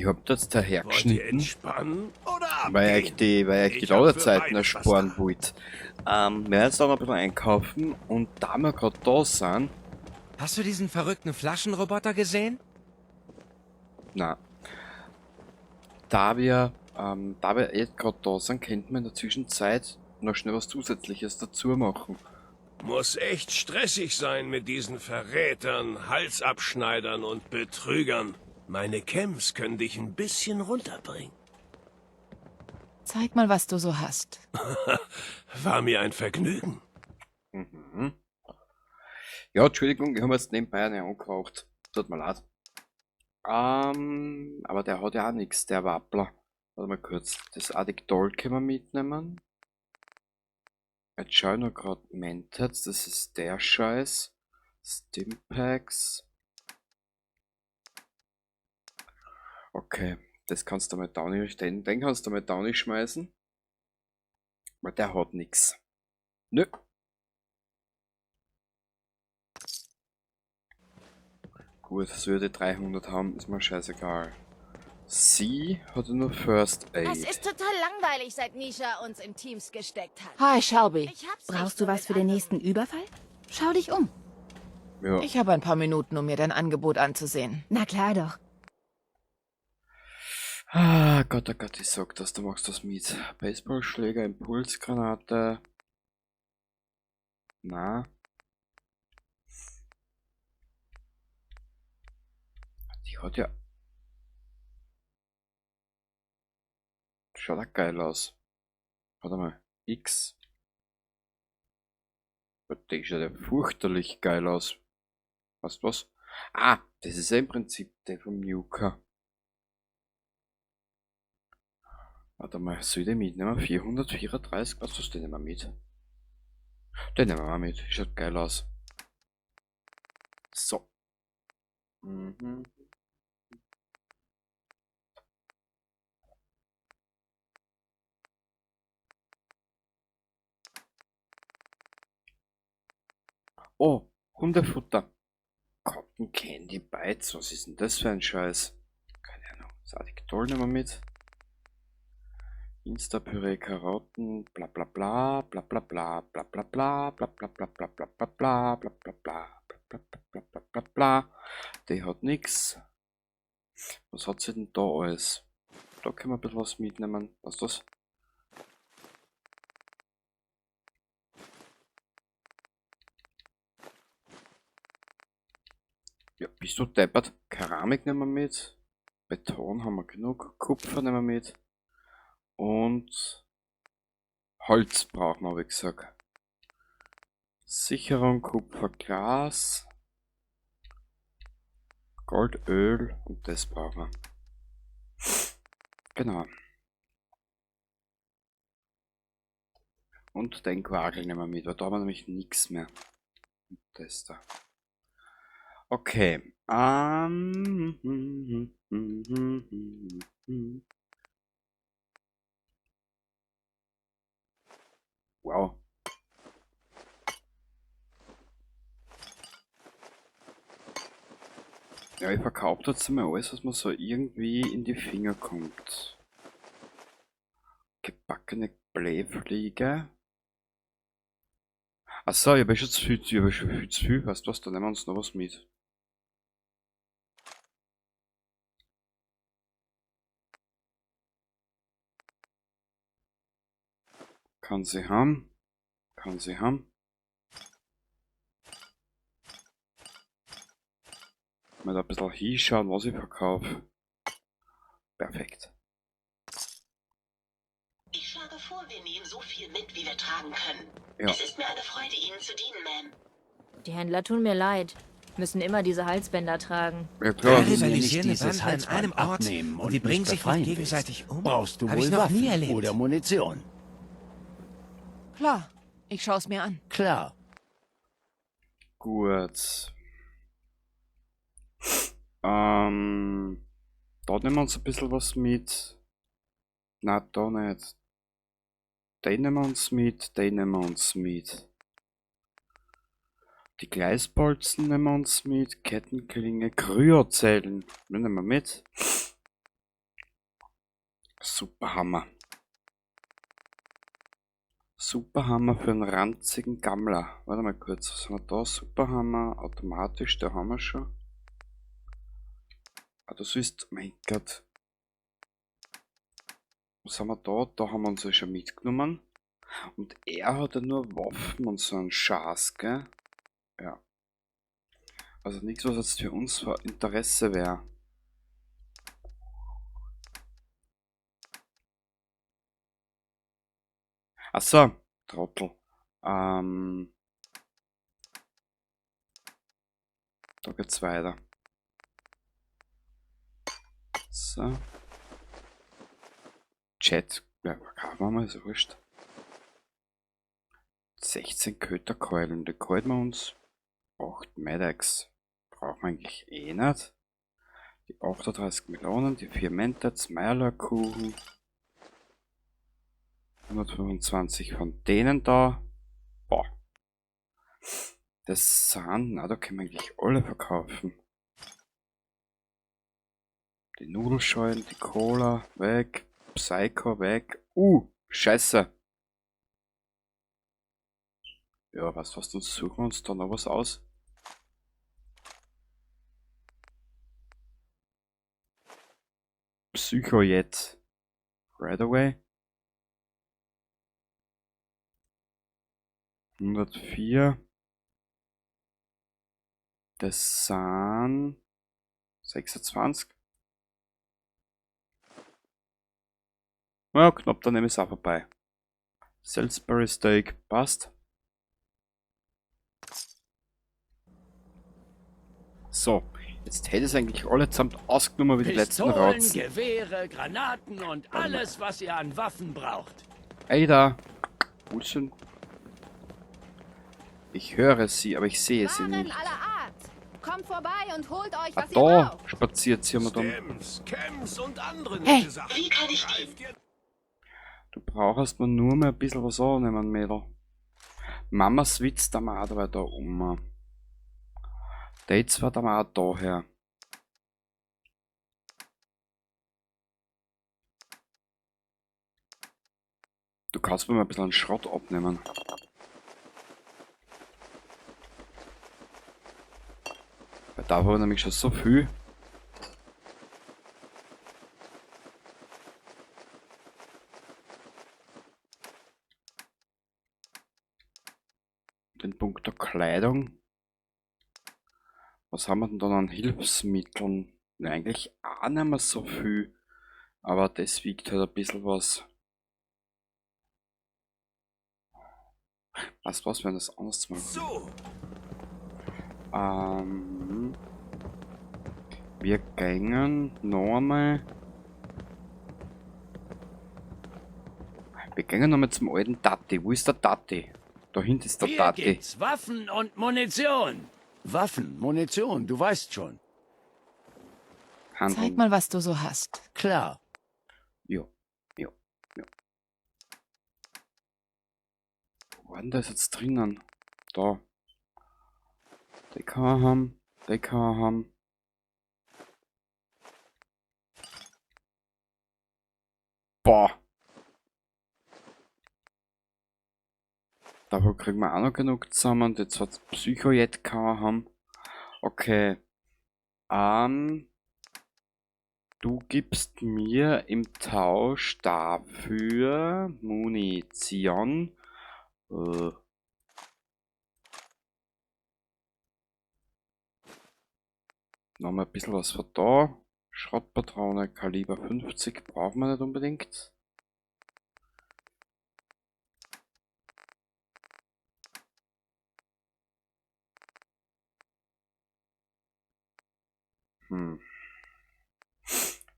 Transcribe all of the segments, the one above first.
hab das Wollt ihr dahergeschnitten, entspannen oder weil ich abgehen? die Ich hab für Ladezeiten beides was ersparen da. wollte. Wir werden jetzt auch noch ein bisschen einkaufen und da wir grad da sind... Hast du diesen verrückten Flaschenroboter gesehen? Na. Da wir eh grad da sind, könnten wir in der Zwischenzeit noch schnell was Zusätzliches dazu machen. Muss echt stressig sein mit diesen Verrätern, Halsabschneidern und Betrügern. Meine Chems können dich ein bisschen runterbringen. Zeig mal, was du so hast. War mir ein Vergnügen. Ja, Entschuldigung, ich habe jetzt nebenbei eine angeraucht. Tut mir leid. Aber der hat ja auch nix, der Wappler. Warte mal kurz. Das Addictol können wir mitnehmen. Jetzt schau ich noch grad Mentats, das ist der Scheiß. Stimpaks. Okay, das kannst du mal down, den kannst du mal down schmeißen. Weil der hat nix. Nö. Gut, so würde 300 haben, ist mir scheißegal. Sie hatte nur First Aid. Es ist total langweilig, seit Nisha uns in Teams gesteckt hat. Hi, Shelby. Ich hab's Brauchst nicht du so was mit für den anderen. nächsten Überfall? Schau dich um. Ja. Ich habe ein paar Minuten, um mir dein Angebot anzusehen. Na klar doch. Ah, Gott, oh Gott, ich sag das, du machst das mit. Baseballschläger, Impulsgranate. Na. Die hat ja... Schaut auch geil aus. Warte mal. X. Die schaut ja fürchterlich geil aus. Weißt du was? Ah, das ist ja im Prinzip der vom Nuker. Warte mal, soll ich den mitnehmen? 434, was sollst du denn mit? Den nehmen wir mal mit, schaut geil aus. So. Oh, Hundefutter. Cotton Candy Bites, was ist denn das für ein Scheiß? Keine Ahnung. Das Addictol nehmen wir mit. Insta-Püree, Karotten, bla bla bla, bla bla bla, bla bla bla, bla bla bla bla bla bla bla, bla bla bla, bla bla bla bla bla bla. Die hat nix. Was hat sie denn da alles? Da können wir ein bisschen was mitnehmen. Was ist das? Ja, bist du deppert? Keramik nehmen wir mit. Beton haben wir genug. Kupfer nehmen wir mit. Und Holz brauchen wir, wie gesagt. Sicherung, Kupfer, Glas, Gold, Öl und das brauchen wir. Genau. Und den Quargel nehmen wir mit, weil da haben wir nämlich nix mehr. Und das da. Okay. Wow. Ja, ich verkaufe jetzt mal alles, was mir so irgendwie in die Finger kommt. Gebackene Blähfliege. Achso, ich hab ja schon zu viel, ich hab ja schon viel zu viel. Weißt du was, da nehmen wir uns noch was mit. Kann sie haben. Kann sie haben. Mal da ein bisschen hinschauen, was ich verkaufe. Perfekt. Ich schlage vor, wir nehmen so viel mit, wie wir tragen können. Ja. Es ist mir eine Freude, Ihnen zu dienen, Ma'am. Die Händler tun mir leid. Müssen immer diese Halsbänder tragen. Ja, klar. Wenn du Wenn ich nicht dieses dieses Banden an Halsband einem Ort abnehmen und und die mich bringen sich nicht befreien gegenseitig willst, um? brauchst du Hab wohl ich noch Waffen nie erlebt. oder Munition. Klar, ich schau's mir an. Klar. Gut. Da nehmen wir uns ein bisschen was mit. Na, da nicht. Den nehmen wir uns mit, den nehmen wir uns mit. Die Gleisbolzen nehmen wir uns mit, Kettenklinge, Kryozellen nehmen wir mit. Superhammer. Superhammer für einen ranzigen Gammler. Warte mal kurz, was haben wir da? Superhammer, automatisch, der haben wir schon. Ah, das ist, mein Gott. Was haben wir da? Da haben wir uns ja schon mitgenommen. Und er hat ja nur Waffen und so einen Schaß, gell? Ja. Also nichts, was jetzt für uns von Interesse wäre. Ach so, Trottel. Da geht's weiter. So. Chat. Ja, kaufen wir mal, ist ja wurscht. 16 Köterkeulen, die halten wir uns. 8 Medex. Brauchen wir eigentlich eh nicht. Die 38 Melonen, die 4 Mentats, Meierlerkuchen. 125 von denen da. Boah. Das sind, na, da können wir eigentlich alle verkaufen. Die Nudelscheulen, die Cola, weg. Psycho, weg. Scheiße. Ja, was, was, dann suchen wir uns da noch was aus. Psycho jetzt. Right away. 104. Das sind 26. Ja, knapp, dann nehme ich's auch vorbei. Salisbury Steak, passt. So, jetzt hätte es eigentlich alle zusammen ausgenommen wie die letzten Pistolen, Ratzen. Gewehre, Granaten und Warte mal. alles, was ihr an Waffen braucht. Ey da! Wo ist denn? Ich höre sie, aber ich sehe sie Waren nicht. aller Art. Kommt vorbei und holt euch, Ah, was ihr da braucht. spaziert sie immer dann. Stems, Chems und andere Hey. nette Sachen. Wie kann ich dienen? Greift ihr Du brauchst mir nur mehr ein bisschen was annehmen, Mädel. Mama switzt da mal auch da um. Dates war da mal auch daher. Du kannst mir mal ein bisschen Schrott abnehmen. Weil da war nämlich schon so viel. Den Punkt der Kleidung. Was haben wir denn dann an Hilfsmitteln? Na, eigentlich auch nicht mehr so viel. Aber das wiegt halt ein bisschen was. Weißt du was, wir werden das anders machen. So. Wir gehen nochmal. Wir gehen nochmal zum alten Tati. Wo ist der Tati? Da hinten ist der Hier Tati. gibt's Waffen und Munition. Waffen, Munition, du weißt schon. Handeln. Zeig mal, was du so hast. Klar. Jo, jo, jo. Wo war denn das jetzt drinnen? Da. Die kann man haben. Die kann man haben. Boah. Davon kriegen wir auch noch genug zusammen. Jetzt hat Psychojet kann man haben. Okay. Du gibst mir im Tausch dafür Munition. Nochmal ein bisschen was von da. Schrottpatrone Kaliber 50 brauchen wir nicht unbedingt.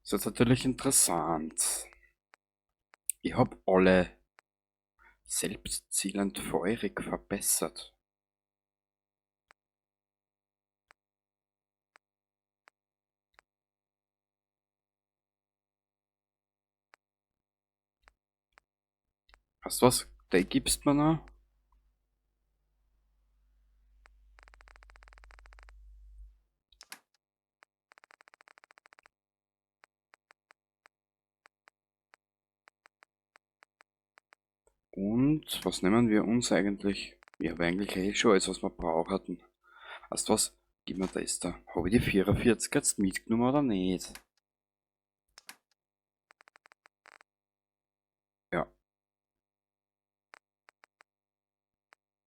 Ist jetzt natürlich interessant. Ich hab alle selbstzielend feurig verbessert. Weißt du was? Den gibst mir noch. Und was nehmen wir uns eigentlich? Wir haben eigentlich eh schon alles, was wir brauchten. Weißt du was? Gib mir das da. Habe ich die 44 jetzt mitgenommen oder nicht? Ja.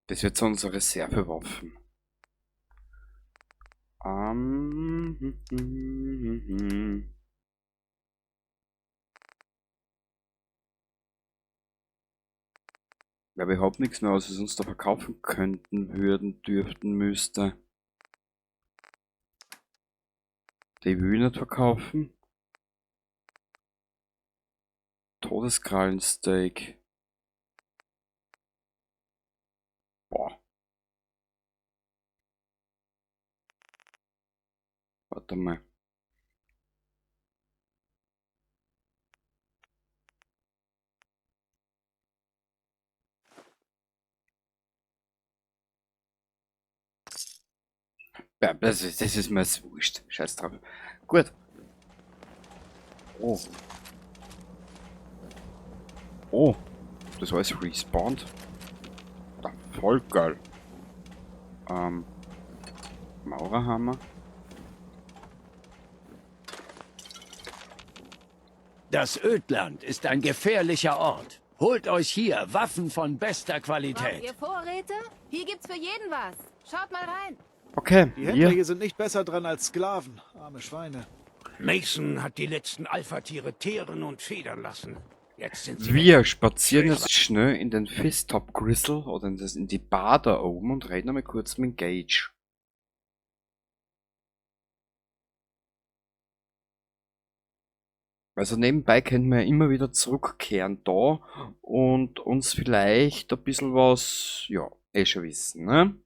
Das wird so unsere Reservewaffen. Ja, überhaupt nichts mehr, was wir sonst da verkaufen könnten, würden, dürften, müsste. Die will ich nicht verkaufen. Todeskrallensteak. Boah. Warte mal. Ja, das ist mir jetzt wurscht. Scheiß drauf. Gut. Oh. Oh. Das war alles respawned. Ja, voll geil. Maurerhammer. Das Ödland ist ein gefährlicher Ort. Holt euch hier Waffen von bester Qualität. Braucht ihr Vorräte? Hier gibt's für jeden was. Schaut mal rein. Okay, Die Händler hier sind nicht besser dran als Sklaven. Arme Schweine. Mason hat die letzten Alpha-Tiere teeren und federn lassen. Jetzt sind sie Wir spazieren jetzt schnell in den Fisttop Grizzle oder in die Bar da oben und reden einmal kurz mit Gage. Also nebenbei können wir ja immer wieder zurückkehren da und uns vielleicht ein bisschen was, ja, eh schon wissen, ne?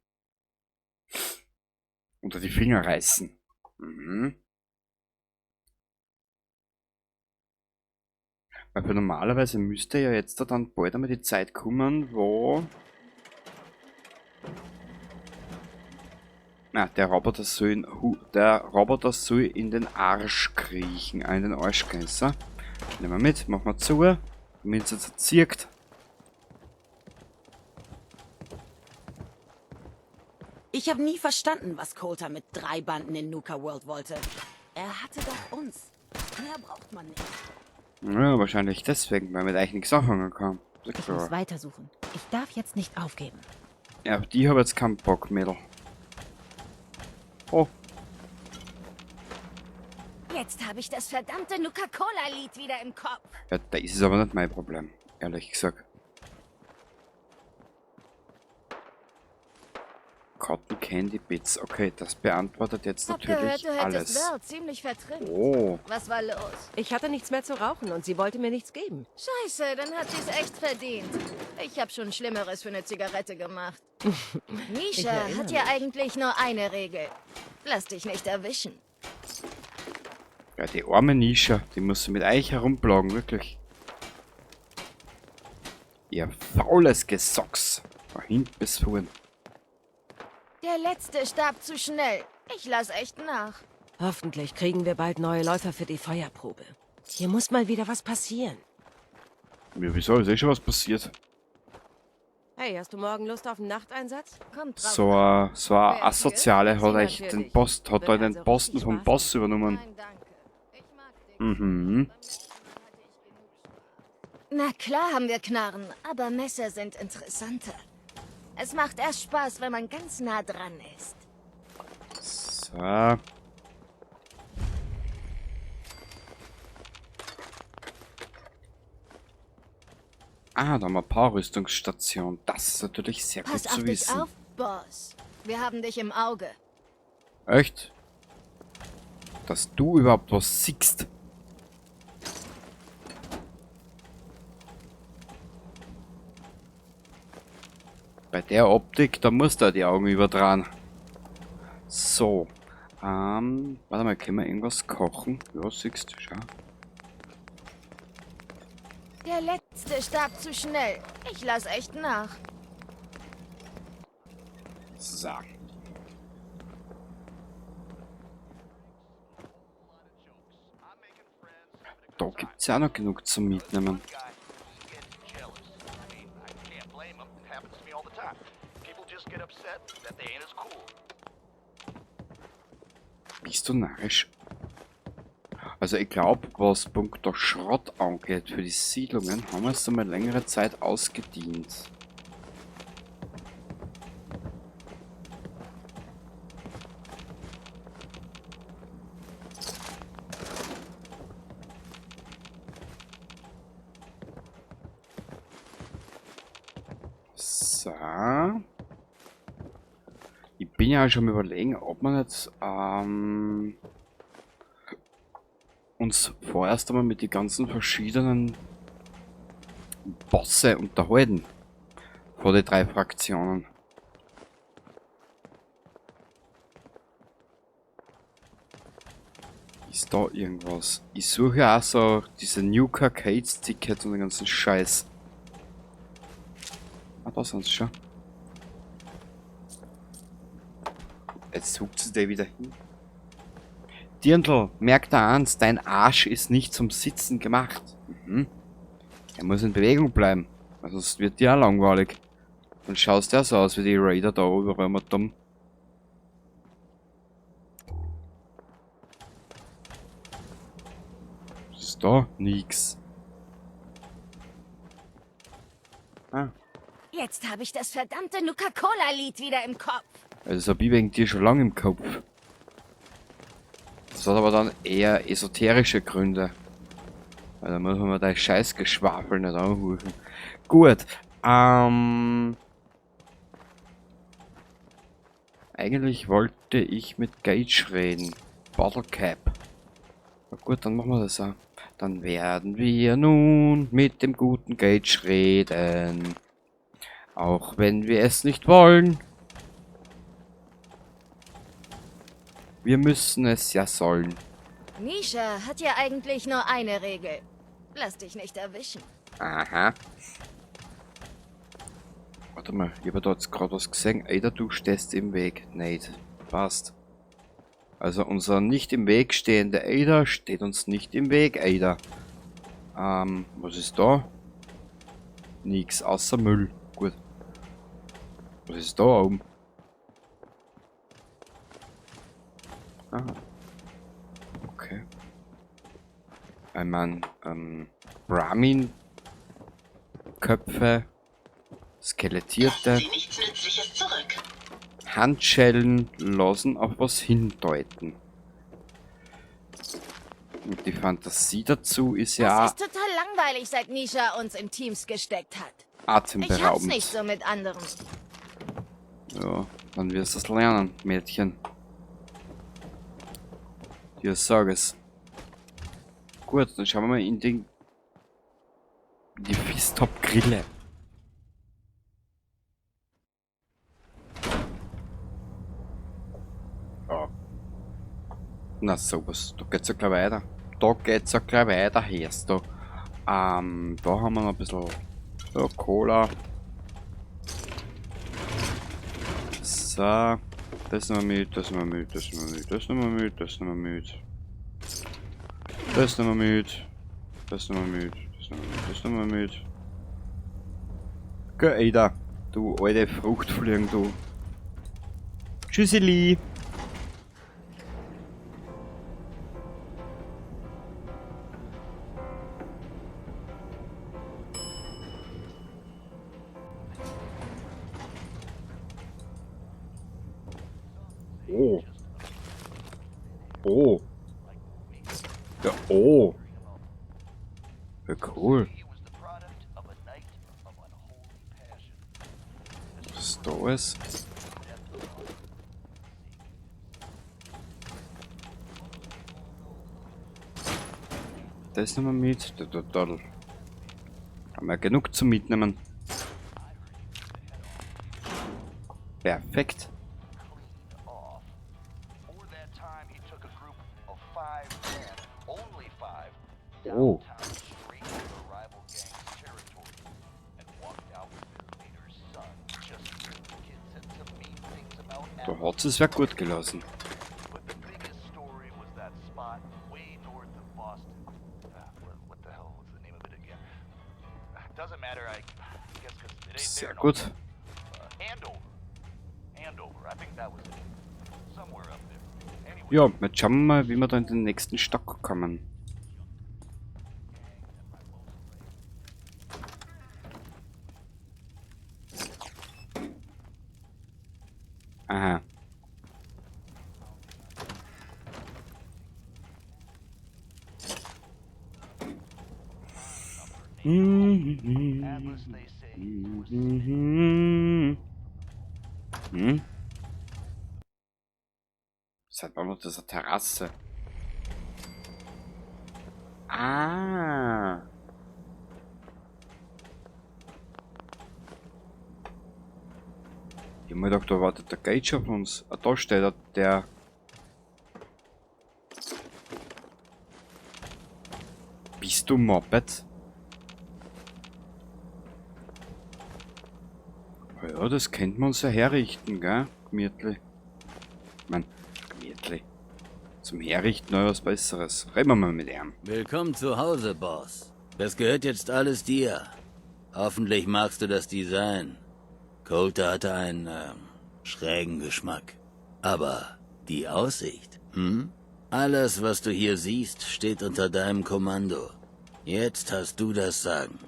Unter die Finger reißen. Mhm. Weil normalerweise müsste ja jetzt da dann bald einmal die Zeit kommen, wo... Na, der Roboter soll in den Arsch kriechen, in den Arsch gehen. So. Nehmen wir mit, machen wir zu, damit es jetzt zirkt. Ich habe nie verstanden, was Colter mit 3 Banden in Nuka World wollte. Er hatte doch uns. Mehr braucht man nicht. Ja, wahrscheinlich deswegen, weil mit euch nichts anfangen kann. Ich muss weitersuchen. Ich darf jetzt nicht aufgeben. Ja, auf die habe jetzt keinen Bock, Mädel. Oh. Jetzt habe ich das verdammte Nuka-Cola-Lied wieder im Kopf. Ja, das ist aber nicht mein Problem, ehrlich gesagt. Cotton Candy Bits. Okay, das beantwortet jetzt Hab natürlich gehört, du hättest alles. Val ziemlich vertrimmt. Oh. Was war los? Ich hatte nichts mehr zu rauchen und sie wollte mir nichts geben. Scheiße, dann hat sie's echt verdient. Ich habe schon Schlimmeres für eine Zigarette gemacht. Nisha hat ja eigentlich nur eine Regel. Lass dich nicht erwischen. Ja, die arme Nisha, die muss sie mit euch herumplagen, wirklich. Ihr faules Gesocks. Von hinten bis vorn. Der letzte starb zu schnell. Ich lass echt nach. Hoffentlich kriegen wir bald neue Läufer für die Feuerprobe. Hier muss mal wieder was passieren. Ja, wieso? Ist eh schon was passiert. Hey, hast du morgen Lust auf einen Nachteinsatz? Kommt drauf. So eine Asoziale hat euch den Post, hat euch den also Posten vom Boss übernommen. Nein, danke. Ich mag dich. Mhm. Na klar haben wir Knarren, aber Messer sind interessanter. Es macht erst Spaß, wenn man ganz nah dran ist. So. Ah, da haben wir Power-Rüstungsstation. Das ist natürlich sehr Pass gut auf zu dich wissen. auf, Boss. Wir haben dich im Auge. Echt? Dass du überhaupt was siehst. Bei der Optik, da musst du die Augen überdrehen. So. Warte mal, können wir irgendwas kochen? Ja, siehst du, schau. Der letzte starb zu schnell. Ich lass echt nach. So. Da gibt's ja auch noch genug zum Mitnehmen. Bist du narrisch? Also ich glaube, was punkto Schrott angeht für die Siedlungen, haben wir es einmal längere Zeit ausgedient. So. Ich bin ja schon am Überlegen, ob man jetzt uns vorerst einmal mit den ganzen verschiedenen Bosse unterhalten. Vor die drei Fraktionen. Ist da irgendwas? Ich suche ja auch so diese New Arcades Tickets und den ganzen Scheiß. Ah, da sind sie schon. Jetzt sucht sie der wieder hin. Dirndl, merk da eins, dein Arsch ist nicht zum Sitzen gemacht. Mhm. Er muss in Bewegung bleiben, weil sonst wird dir auch langweilig. Dann schaust du ja so aus wie die Raider da überall immer dumm. Was ist da? Nix. Ah. Jetzt habe ich das verdammte Nuka-Cola-Lied wieder im Kopf. Also das hab ich wegen dir schon lange im Kopf. Das hat aber dann eher esoterische Gründe. Weil da muss man mal dein Scheißgeschwafel nicht anrufen. Gut. Eigentlich wollte ich mit Gage reden. Bottle Cap. Na gut, dann machen wir das auch. Dann werden wir nun mit dem guten Gage reden. Auch wenn wir es nicht wollen. Wir müssen es ja sollen. Nisha hat ja eigentlich nur eine Regel. Lass dich nicht erwischen. Aha. Warte mal, ich hab da jetzt gerade was gesehen. Ada, du stehst im Weg. Nicht. Passt. Also unser nicht im Weg stehende Ada steht uns nicht im Weg, Ada. Was ist da? Nix außer Müll. Gut. Was ist da oben? Ah. Okay. Ich mein, Brahmin-Köpfe, skelettierte Lassen Sie nichts Nützliches zurück. Handschellen lassen auf was hindeuten. Und die Fantasie dazu ist ja Das ist total langweilig, seit Nisha uns in Teams gesteckt hat. atemberaubend. Ich hab's nicht so mit anderen. Ja, dann wirst du es lernen, Mädchen. Dir sag es. Gut, dann schauen wir mal in die Fisstop-Grille. Ja. Na sowas, da geht's ja gleich weiter. Da geht's ja gleich weiter, hörst du. Da haben wir noch ein bisschen so, Cola. So, das nehmen wir mit, das nehmen wir mit, das nehmen wir mit, das nehmen wir mit, das nehmen wir mit. Das nehmen wir mit. Das nehmen wir mit, das nehmen wir mit, das nehmen wir mit. Geh, Ada, du alte Fruchtfliegen, du. Tschüsseli. Oh. Oh. Ja, oh. Ja, cool. Was ist da alles? Das nehmen wir mit. Da, da, da. Haben wir genug zum Mitnehmen. Perfekt. Oh. Da hat es wer gut gelassen. Sehr gut. Ja, jetzt schauen wir mal, wie wir da in den nächsten Stock kommen. Aha. Seit wann noch das eine Terrasse? Ah. Ich hab mir gedacht, da wartet der Gage auf uns. Ah, da steht er, der. Bist du Moped? Ja, das könnte man uns ja herrichten, gell? Gemütlich. Ich mein, gemütlich. Zum Herrichten noch was Besseres. Reden wir mal mit ihm. Willkommen zu Hause, Boss. Das gehört jetzt alles dir. Hoffentlich magst du das Design. Colter hatte einen schrägen Geschmack. Aber die Aussicht, hm? Alles, was du hier siehst, steht unter deinem Kommando. Jetzt hast du das Sagen.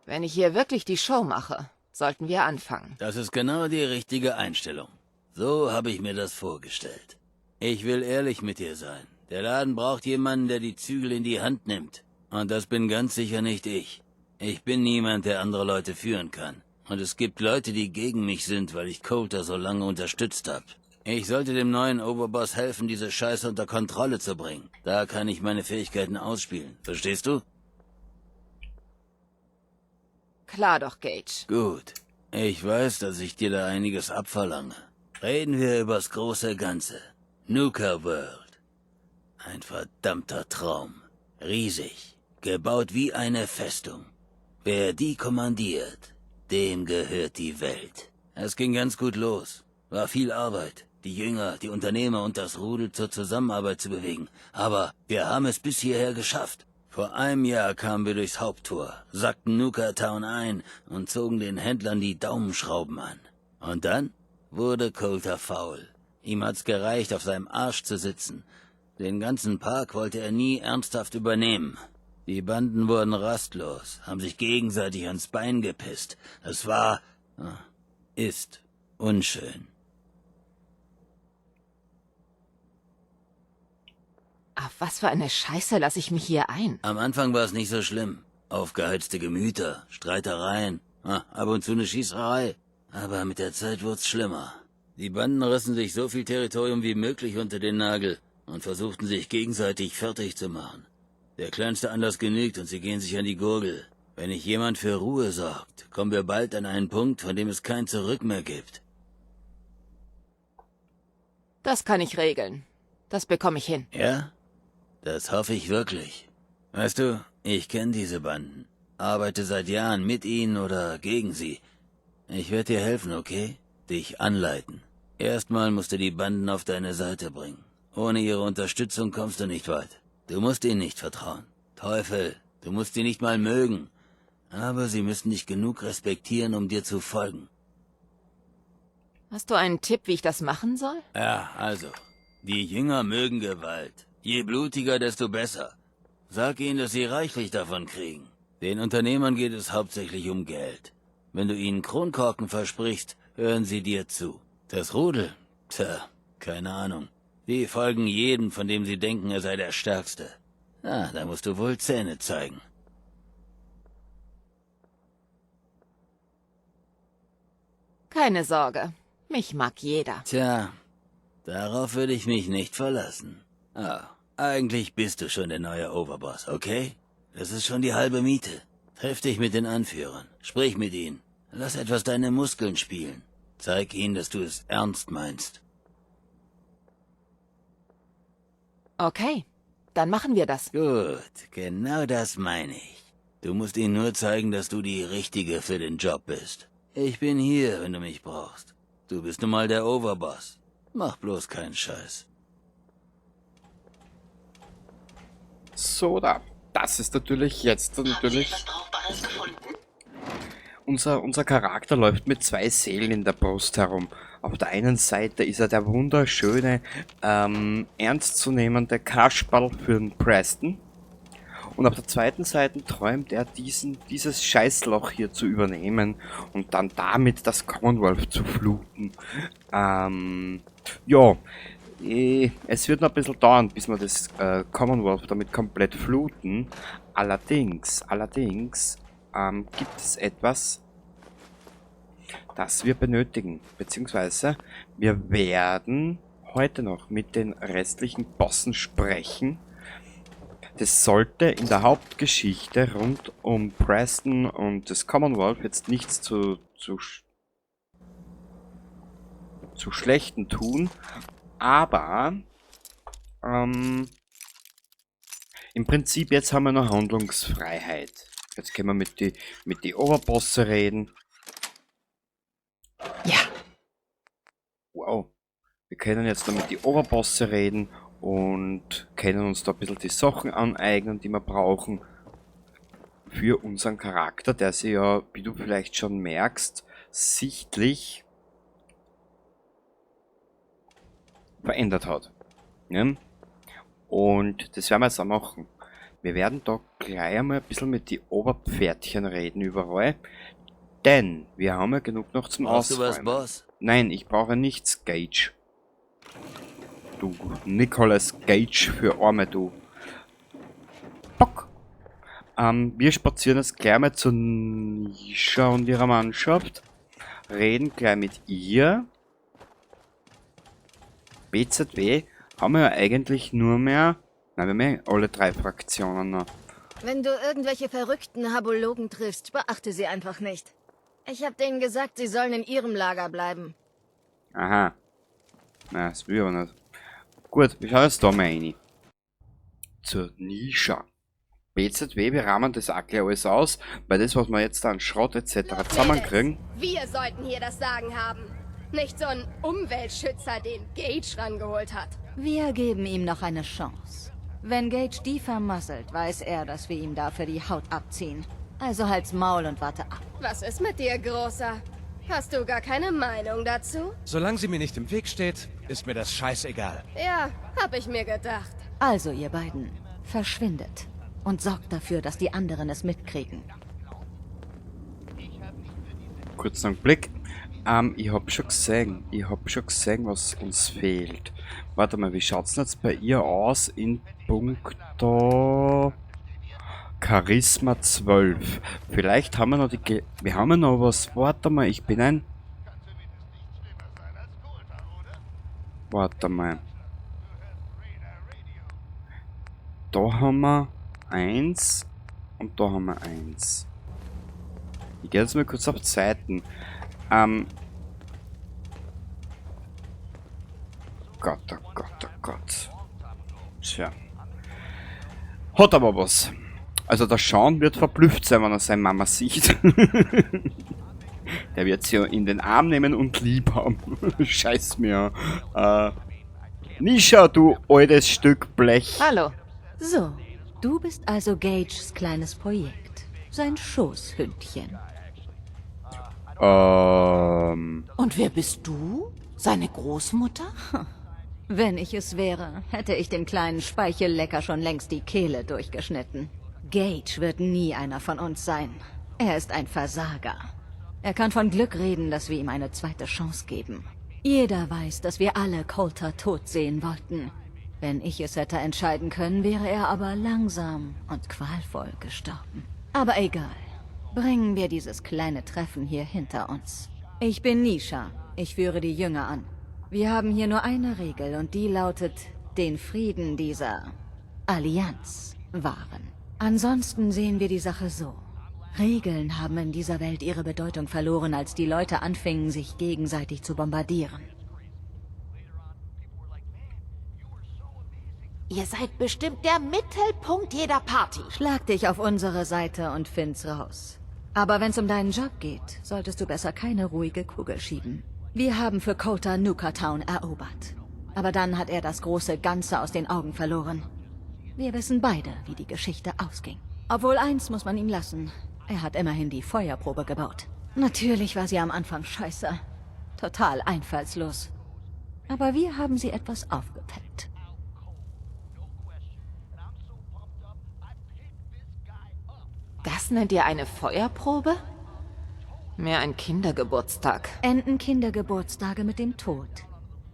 Wenn ich hier wirklich die Show mache, sollten wir anfangen. Das ist genau die richtige Einstellung. So habe ich mir das vorgestellt. Ich will ehrlich mit dir sein. Der Laden braucht jemanden, der die Zügel in die Hand nimmt. Und das bin ganz sicher nicht ich. Ich bin niemand, der andere Leute führen kann. Und es gibt Leute, die gegen mich sind, weil ich Colter so lange unterstützt habe. Ich sollte dem neuen Oberboss helfen, diese Scheiße unter Kontrolle zu bringen. Da kann ich meine Fähigkeiten ausspielen. Verstehst du? Klar doch, Gage. Gut. Ich weiß, dass ich dir da einiges abverlange. Reden wir übers große Ganze. Nuka World. Ein verdammter Traum. Riesig. Gebaut wie eine Festung. Wer die kommandiert, dem gehört die Welt. Es ging ganz gut los. War viel Arbeit, die Jünger, die Unternehmer und das Rudel zur Zusammenarbeit zu bewegen. Aber wir haben es bis hierher geschafft. Vor einem Jahr kamen wir durchs Haupttor, sackten Nuka Town ein und zogen den Händlern die Daumenschrauben an. Und dann wurde Colter faul. Ihm hat's gereicht, auf seinem Arsch zu sitzen. Den ganzen Park wollte er nie ernsthaft übernehmen. Die Banden wurden rastlos, haben sich gegenseitig ans Bein gepisst. Es war, ist unschön. Auf was für eine Scheiße lasse ich mich hier ein? Am Anfang war es nicht so schlimm. Aufgeheizte Gemüter, Streitereien, ab und zu eine Schießerei. Aber mit der Zeit wurd's schlimmer. Die Banden rissen sich so viel Territorium wie möglich unter den Nagel und versuchten sich gegenseitig fertig zu machen. Der kleinste Anlass genügt und sie gehen sich an die Gurgel. Wenn nicht jemand für Ruhe sorgt, kommen wir bald an einen Punkt, von dem es kein Zurück mehr gibt. Das kann ich regeln. Das bekomme ich hin. Ja? Das hoffe ich wirklich. Weißt du, ich kenne diese Banden. Arbeite seit Jahren mit ihnen oder gegen sie. Ich werde dir helfen, okay? Dich anleiten. Erstmal musst du die Banden auf deine Seite bringen. Ohne ihre Unterstützung kommst du nicht weit. Du musst ihnen nicht vertrauen. Teufel, du musst sie nicht mal mögen. Aber sie müssen dich genug respektieren, um dir zu folgen. Hast du einen Tipp, wie ich das machen soll? Ja, also. Die Jünger mögen Gewalt. Je blutiger, desto besser. Sag ihnen, dass sie reichlich davon kriegen. Den Unternehmern geht es hauptsächlich um Geld. Wenn du ihnen Kronkorken versprichst, hören sie dir zu. Das Rudel? Tja, keine Ahnung. Die folgen jedem, von dem sie denken, er sei der Stärkste. Ah, da musst du wohl Zähne zeigen. Keine Sorge. Mich mag jeder. Tja, darauf würde ich mich nicht verlassen. Ah, eigentlich bist du schon der neue Overboss, okay? Das ist schon die halbe Miete. Triff dich mit den Anführern. Sprich mit ihnen. Lass etwas deine Muskeln spielen. Zeig ihnen, dass du es ernst meinst. Okay, dann machen wir das. Gut, genau das meine ich. Du musst ihnen nur zeigen, dass du die Richtige für den Job bist. Ich bin hier, wenn du mich brauchst. Du bist nun mal der Overboss. Mach bloß keinen Scheiß. So, da. Das ist natürlich jetzt natürlich Unser Charakter läuft mit zwei Seelen in der Brust herum. Auf der einen Seite ist er der wunderschöne, ernstzunehmende Kasperl für den Preston. Und auf der zweiten Seite träumt er, dieses Scheißloch hier zu übernehmen und dann damit das Commonwealth zu fluten. Es wird noch ein bisschen dauern, bis wir das Commonwealth damit komplett fluten. Allerdings gibt es etwas, das wir benötigen. Beziehungsweise wir werden heute noch mit den restlichen Bossen sprechen. Das sollte in der Hauptgeschichte rund um Preston und das Commonwealth jetzt nichts zu Schlechten tun, aber im Prinzip jetzt haben wir noch Handlungsfreiheit. Jetzt können wir mit die Oberbosse reden. Ja. Wow. Wir können jetzt noch mit die Oberbosse reden und können uns da ein bisschen die Sachen aneignen, die wir brauchen für unseren Charakter, der sich ja, wie du vielleicht schon merkst, sichtlich verändert hat. Ne? Und das werden wir jetzt auch machen. Wir werden da gleich einmal ein bisschen mit die Oberpferdchen reden überall, denn wir haben ja genug noch zum Brauchst du was, Ausräumen. Boss? Nein, ich brauche nichts, Gage. Du Nicolas Gage für Arme, du. Bock. Wir spazieren jetzt gleich mal zu Nisha und ihrer Mannschaft. Reden gleich mit ihr. BZW haben wir ja eigentlich nur mehr... Nein, wir haben ja alle drei Fraktionen noch. Wenn du irgendwelche verrückten Habologen triffst, beachte sie einfach nicht. Ich hab denen gesagt, sie sollen in ihrem Lager bleiben. Aha. Na, das will ich aber nicht. Gut, wir schauen jetzt da mal rein. Zur Nisha. BZW, wir rahmen das auch gleich alles aus, weil das, was wir jetzt da an Schrott et cetera Los, zusammenkriegen. Mädels, wir sollten hier das Sagen haben. Nicht so ein Umweltschützer, den Gage rangeholt hat. Wir geben ihm noch eine Chance. Wenn Gage die vermasselt, weiß er, dass wir ihm dafür die Haut abziehen. Also halt's Maul und warte ab. Was ist mit dir, Großer? Hast du gar keine Meinung dazu? Solange sie mir nicht im Weg steht, ist mir das scheißegal. Ja, hab ich mir gedacht. Also, ihr beiden, verschwindet. Und sorgt dafür, dass die anderen es mitkriegen. Kurz noch einen Blick. Ich hab schon gesehen. Ich hab schon gesehen, was uns fehlt. Warte mal, wie schaut's denn jetzt bei ihr aus in puncto Charisma 12? Vielleicht haben wir noch die Ge-, wir haben ja noch was. Warte mal, ich bin ein... Warte mal. Da haben wir 1 und da haben wir 1. Ich gehe jetzt mal kurz auf Zeiten. Gott, oh Gott, oh Gott. Tja. Hat aber was. Also der Sean wird verblüfft sein, wenn er seine Mama sieht. Der wird sie in den Arm nehmen und lieb haben. Scheiß mir. Nisha, du altes Stück Blech. Hallo. So, du bist also Gages kleines Projekt. Sein Schoßhündchen. Und wer bist du? Seine Großmutter? Wenn ich es wäre, hätte ich dem kleinen Speichellecker schon längst die Kehle durchgeschnitten. Gage wird nie einer von uns sein. Er ist ein Versager. Er kann von Glück reden, dass wir ihm eine zweite Chance geben. Jeder weiß, dass wir alle Colter tot sehen wollten. Wenn ich es hätte entscheiden können, wäre er aber langsam und qualvoll gestorben. Aber egal. Bringen wir dieses kleine Treffen hier hinter uns. Ich bin Nisha. Ich führe die Jünger an. Wir haben hier nur eine Regel und die lautet, den Frieden dieser Allianz wahren. Ansonsten sehen wir die Sache so. Regeln haben in dieser Welt ihre Bedeutung verloren, als die Leute anfingen, sich gegenseitig zu bombardieren. Ihr seid bestimmt der Mittelpunkt jeder Party. Schlag dich auf unsere Seite und find's raus. Aber wenn's um deinen Job geht, solltest du besser keine ruhige Kugel schieben. Wir haben für Colter Nuka Town erobert. Aber dann hat er das große Ganze aus den Augen verloren. Wir wissen beide, wie die Geschichte ausging. Obwohl eins muss man ihm lassen. Er hat immerhin die Feuerprobe gebaut. Natürlich war sie am Anfang scheiße. Total einfallslos. Aber wir haben sie etwas aufgepellt. Das nennt ihr eine Feuerprobe? Mehr ein Kindergeburtstag. Enden Kindergeburtstage mit dem Tod.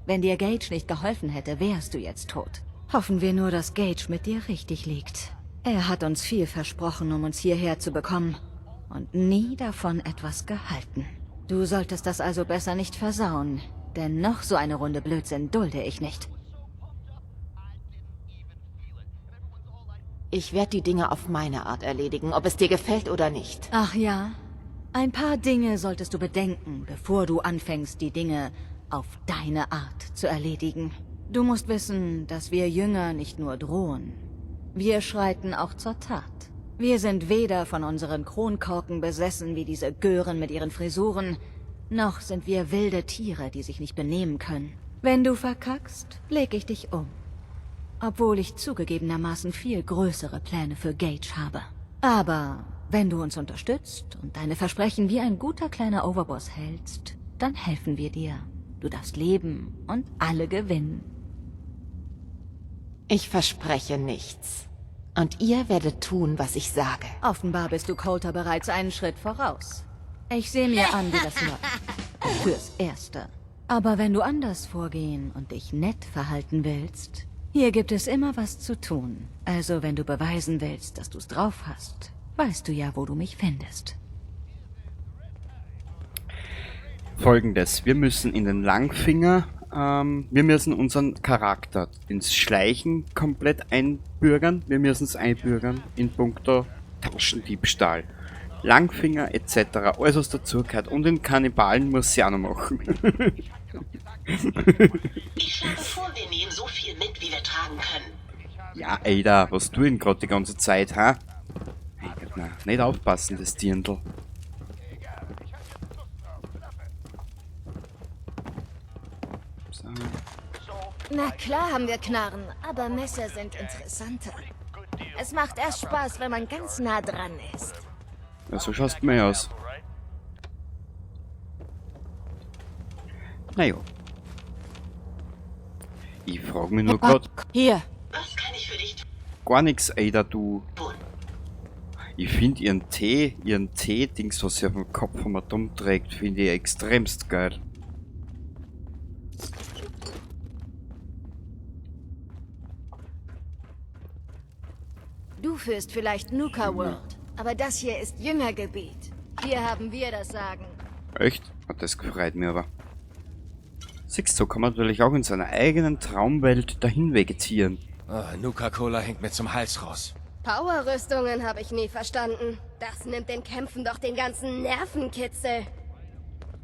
Wenn dir Gage nicht geholfen hätte, wärst du jetzt tot. Hoffen wir nur, dass Gage mit dir richtig liegt. Er hat uns viel versprochen, um uns hierher zu bekommen. Und nie davon etwas gehalten. Du solltest das also besser nicht versauen. Denn noch so eine Runde Blödsinn dulde ich nicht. Ich werde die Dinge auf meine Art erledigen, ob es dir gefällt oder nicht. Ach ja? Ein paar Dinge solltest du bedenken, bevor du anfängst, die Dinge auf deine Art zu erledigen. Du musst wissen, dass wir Jünger nicht nur drohen. Wir schreiten auch zur Tat. Wir sind weder von unseren Kronkorken besessen wie diese Gören mit ihren Frisuren, noch sind wir wilde Tiere, die sich nicht benehmen können. Wenn du verkackst, leg ich dich um. Obwohl ich zugegebenermaßen viel größere Pläne für Gage habe. Aber wenn du uns unterstützt und deine Versprechen wie ein guter kleiner Overboss hältst, dann helfen wir dir. Du darfst leben und alle gewinnen. Ich verspreche nichts. Und ihr werdet tun, was ich sage. Offenbar bist du Coulter bereits einen Schritt voraus. Ich sehe mir an, wie das läuft. Fürs Erste. Aber wenn du anders vorgehen und dich nett verhalten willst, hier gibt es immer was zu tun. Also wenn du beweisen willst, dass du's drauf hast, weißt du ja, wo du mich findest. Folgendes, wir müssen in den Langfinger, wir müssen unseren Charakter ins Schleichen komplett einbürgern. Wir müssen es einbürgern in puncto Taschendiebstahl, Langfinger etc., alles was dazugehört. Und den Kannibalen muss sie auch noch machen. Ich schlage vor, wir nehmen so viel mit, wie wir tragen können. Ja, Ada, was tu denn grad die ganze Zeit, ha? Hey, na, nicht aufpassen, das Dirndl. So. Na klar haben wir Knarren, aber Messer sind interessanter. Es macht erst Spaß, wenn man ganz nah dran ist. Ja, so schaust du mir aus. Naja. Ich frag mich nur grad. Hier. Was kann ich für dich tun? Gar nix, Ada, du. Ich find ihren Tee-Dings, was sie auf dem Kopf vom Atom trägt, finde ich extremst geil. Du führst vielleicht Nuka World, aber das hier ist Jüngergebiet. Hier haben wir das Sagen. Echt? Hat das gefreut mich aber. Siehst du, so kann man natürlich auch in seiner eigenen Traumwelt dahin vegetieren. Ah, Nuka-Cola hängt mir zum Hals raus. Power-Rüstungen habe ich nie verstanden. Das nimmt den Kämpfen doch den ganzen Nervenkitzel.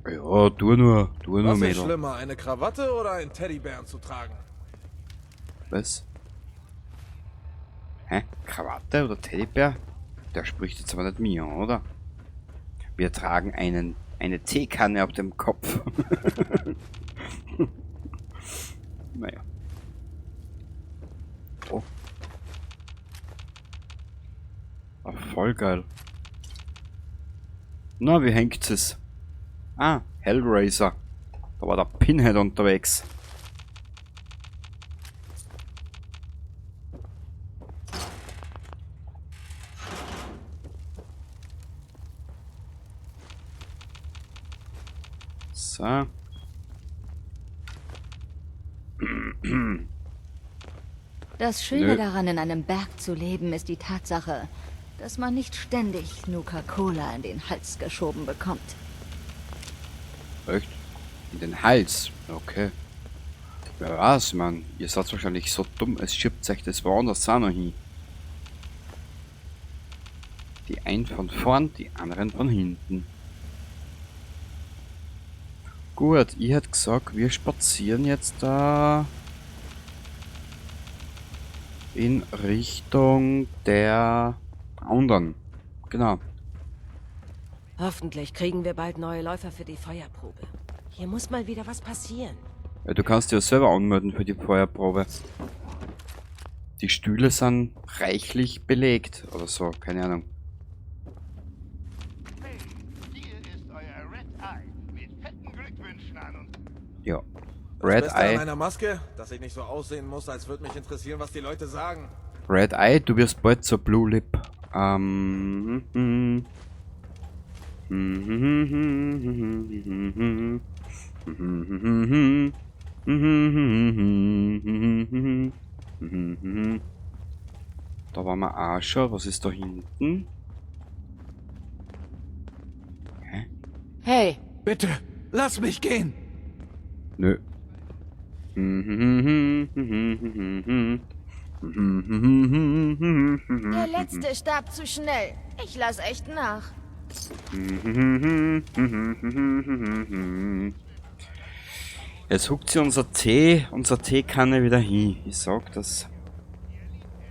Ja, tu nur, Was ist Mädel. schlimmer, eine Krawatte oder einen Teddybären zu tragen? Was? Hä? Krawatte oder Teddybär? Der spricht jetzt aber nicht mir, oder? Wir tragen eine Teekanne auf dem Kopf. Naja. Oh. Ach, voll geil. Na, wie hängt es? Ah, Hellraiser. Da war der Pinhead unterwegs. So. Das Schöne Nö. daran, in einem Berg zu leben, ist die Tatsache, dass man nicht ständig Nuka-Cola in den Hals geschoben bekommt. Echt? In den Hals? Okay. Wer weiß, Mann. Ihr seid wahrscheinlich so dumm, es schiebt euch das woanders auch noch hin. Die einen von vorn, die anderen von hinten. Gut, ich hätte gesagt, wir spazieren jetzt da in Richtung der anderen. Genau. Hoffentlich kriegen wir bald neue Läufer für die Feuerprobe. Hier muss mal wieder was passieren. Ja, du kannst dich ja selber anmelden für die Feuerprobe. Die Stühle sind reichlich belegt oder so, keine Ahnung. Hey, hier ist euer Ja. Das Red Beste an Eye. einer Maske, dass ich nicht so aussehen muss, als würde mich interessieren, was die Leute sagen. Red Eye, du wirst bald zur Blue Lip. Da waren wir auch schon. Was ist da hinten? Hä? Hey! Bitte, lass mich gehen! Nö. Der letzte starb zu schnell. Ich lass echt nach. Jetzt huckt sie unser Teekanne wieder hin. Ich sag das.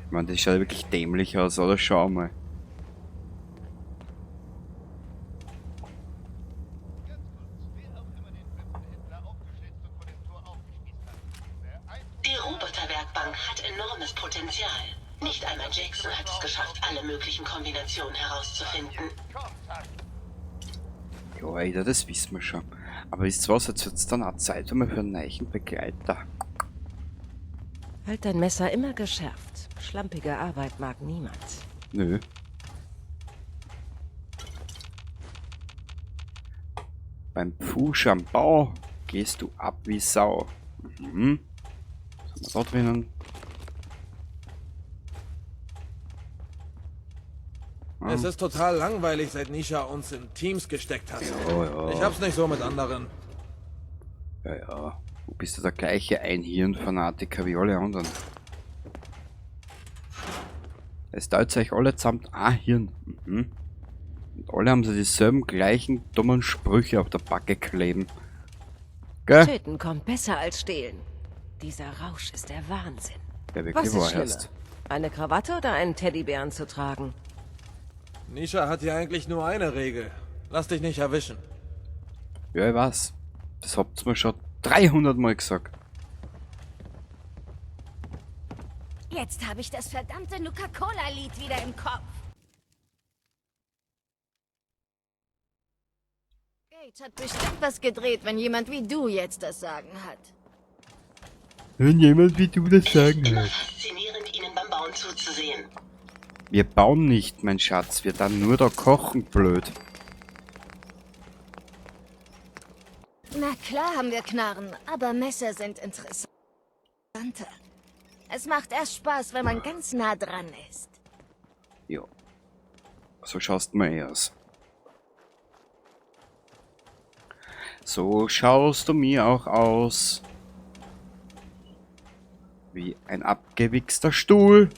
Ich meine, das schaut wirklich dämlich aus, oder? Schau mal. Die Roboterwerkbank hat enormes Potenzial. Nicht einmal Jackson hat es geschafft, alle möglichen Kombinationen herauszufinden. Ja, Alter, das wissen wir schon. Aber wisst ihr was, jetzt wird's dann auch Zeit einmal für einen neuen Begleiter. Halt dein Messer immer geschärft. Schlampige Arbeit mag niemand. Nö. Beim Pfusch am Bau gehst du ab wie Sau. Mhm. Was haben wir da drinnen? Ah. Es ist total langweilig, seit Nisha uns in Teams gesteckt hat. Ja, ja. Ich hab's nicht so mit anderen. Ja, ja. Du bist ja der gleiche Einhirn-Fanatiker wie alle anderen. Es teilt euch alle zusammen ein Hirn. Mhm. Und alle haben sie dieselben gleichen dummen Sprüche auf der Backe kleben. Gell? Töten kommt besser als stehlen. Dieser Rausch ist der Wahnsinn. Ja, wirklich Was ist wahr schlimmer? erst. Eine Krawatte oder einen Teddybären zu tragen? Nisha hat hier eigentlich nur eine Regel. Lass dich nicht erwischen. Ja, ich weiß. Das habt ihr mir schon 300 Mal gesagt. Jetzt habe ich das verdammte Nuka-Cola-Lied wieder im Kopf. Gage hat bestimmt was gedreht, wenn jemand wie du jetzt das Sagen hat. Wenn jemand wie du das sagen hat. Faszinierend, ihnen beim Bauen zuzusehen. Wir bauen nicht, mein Schatz. Wir dann nur da kochen, blöd. Na klar haben wir Knarren, aber Messer sind interessanter. Es macht erst Spaß, wenn man ganz nah dran ist. Ja. So schaust du mir eh aus. So schaust du mir auch aus. Wie ein abgewichster Stuhl.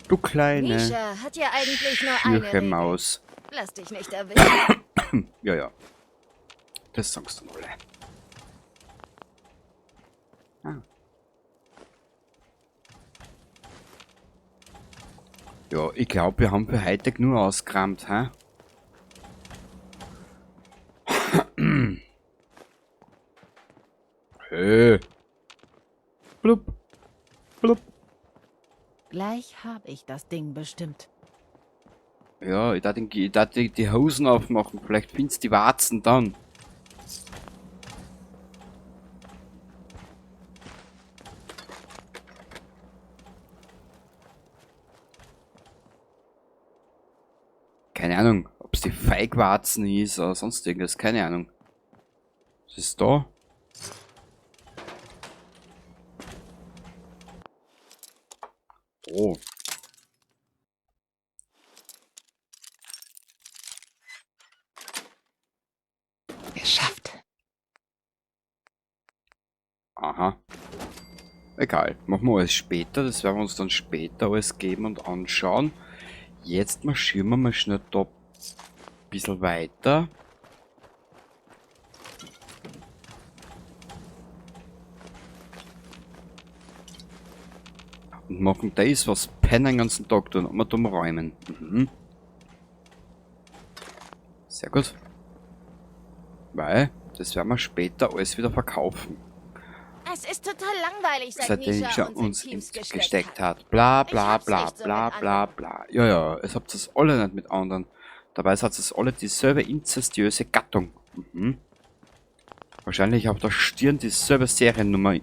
Du kleine Nisha hat ja eigentlich nur eine schürche Regel. Maus. Lass dich nicht erwischen. Ja, ja. Das sagst du alle. Ah. Ja, ich glaub, wir haben für heute genug ausgeräumt, hä? Hey. Blub. Blub. Gleich habe ich das Ding bestimmt. Ja, ich darf die Hosen aufmachen. Vielleicht findest du die Warzen dann. Keine Ahnung, ob's die Feigwarzen ist oder sonst irgendwas. Keine Ahnung. Was ist da? Oh. Geschafft. Aha. Egal, machen wir alles später. Das werden wir uns dann später alles geben und anschauen. Jetzt marschieren wir mal schnell da ein bisschen weiter. Und machen das, was Penner den ganzen Tag tun, und wir dumm räumen. Mhm. Sehr gut. Weil, das werden wir später alles wieder verkaufen. Es ist total langweilig, seit Seit Nisha Nisha uns uns in Teams ins gesteckt gesteckt hat. hat. Bla Ich bla hab's bla nicht so bla mit bla bla. Ja, ja, es habt es alle nicht mit anderen. Dabei seid es alle dieselbe inzestiöse Gattung. Mhm. Wahrscheinlich auf der Stirn dieselbe Seriennummer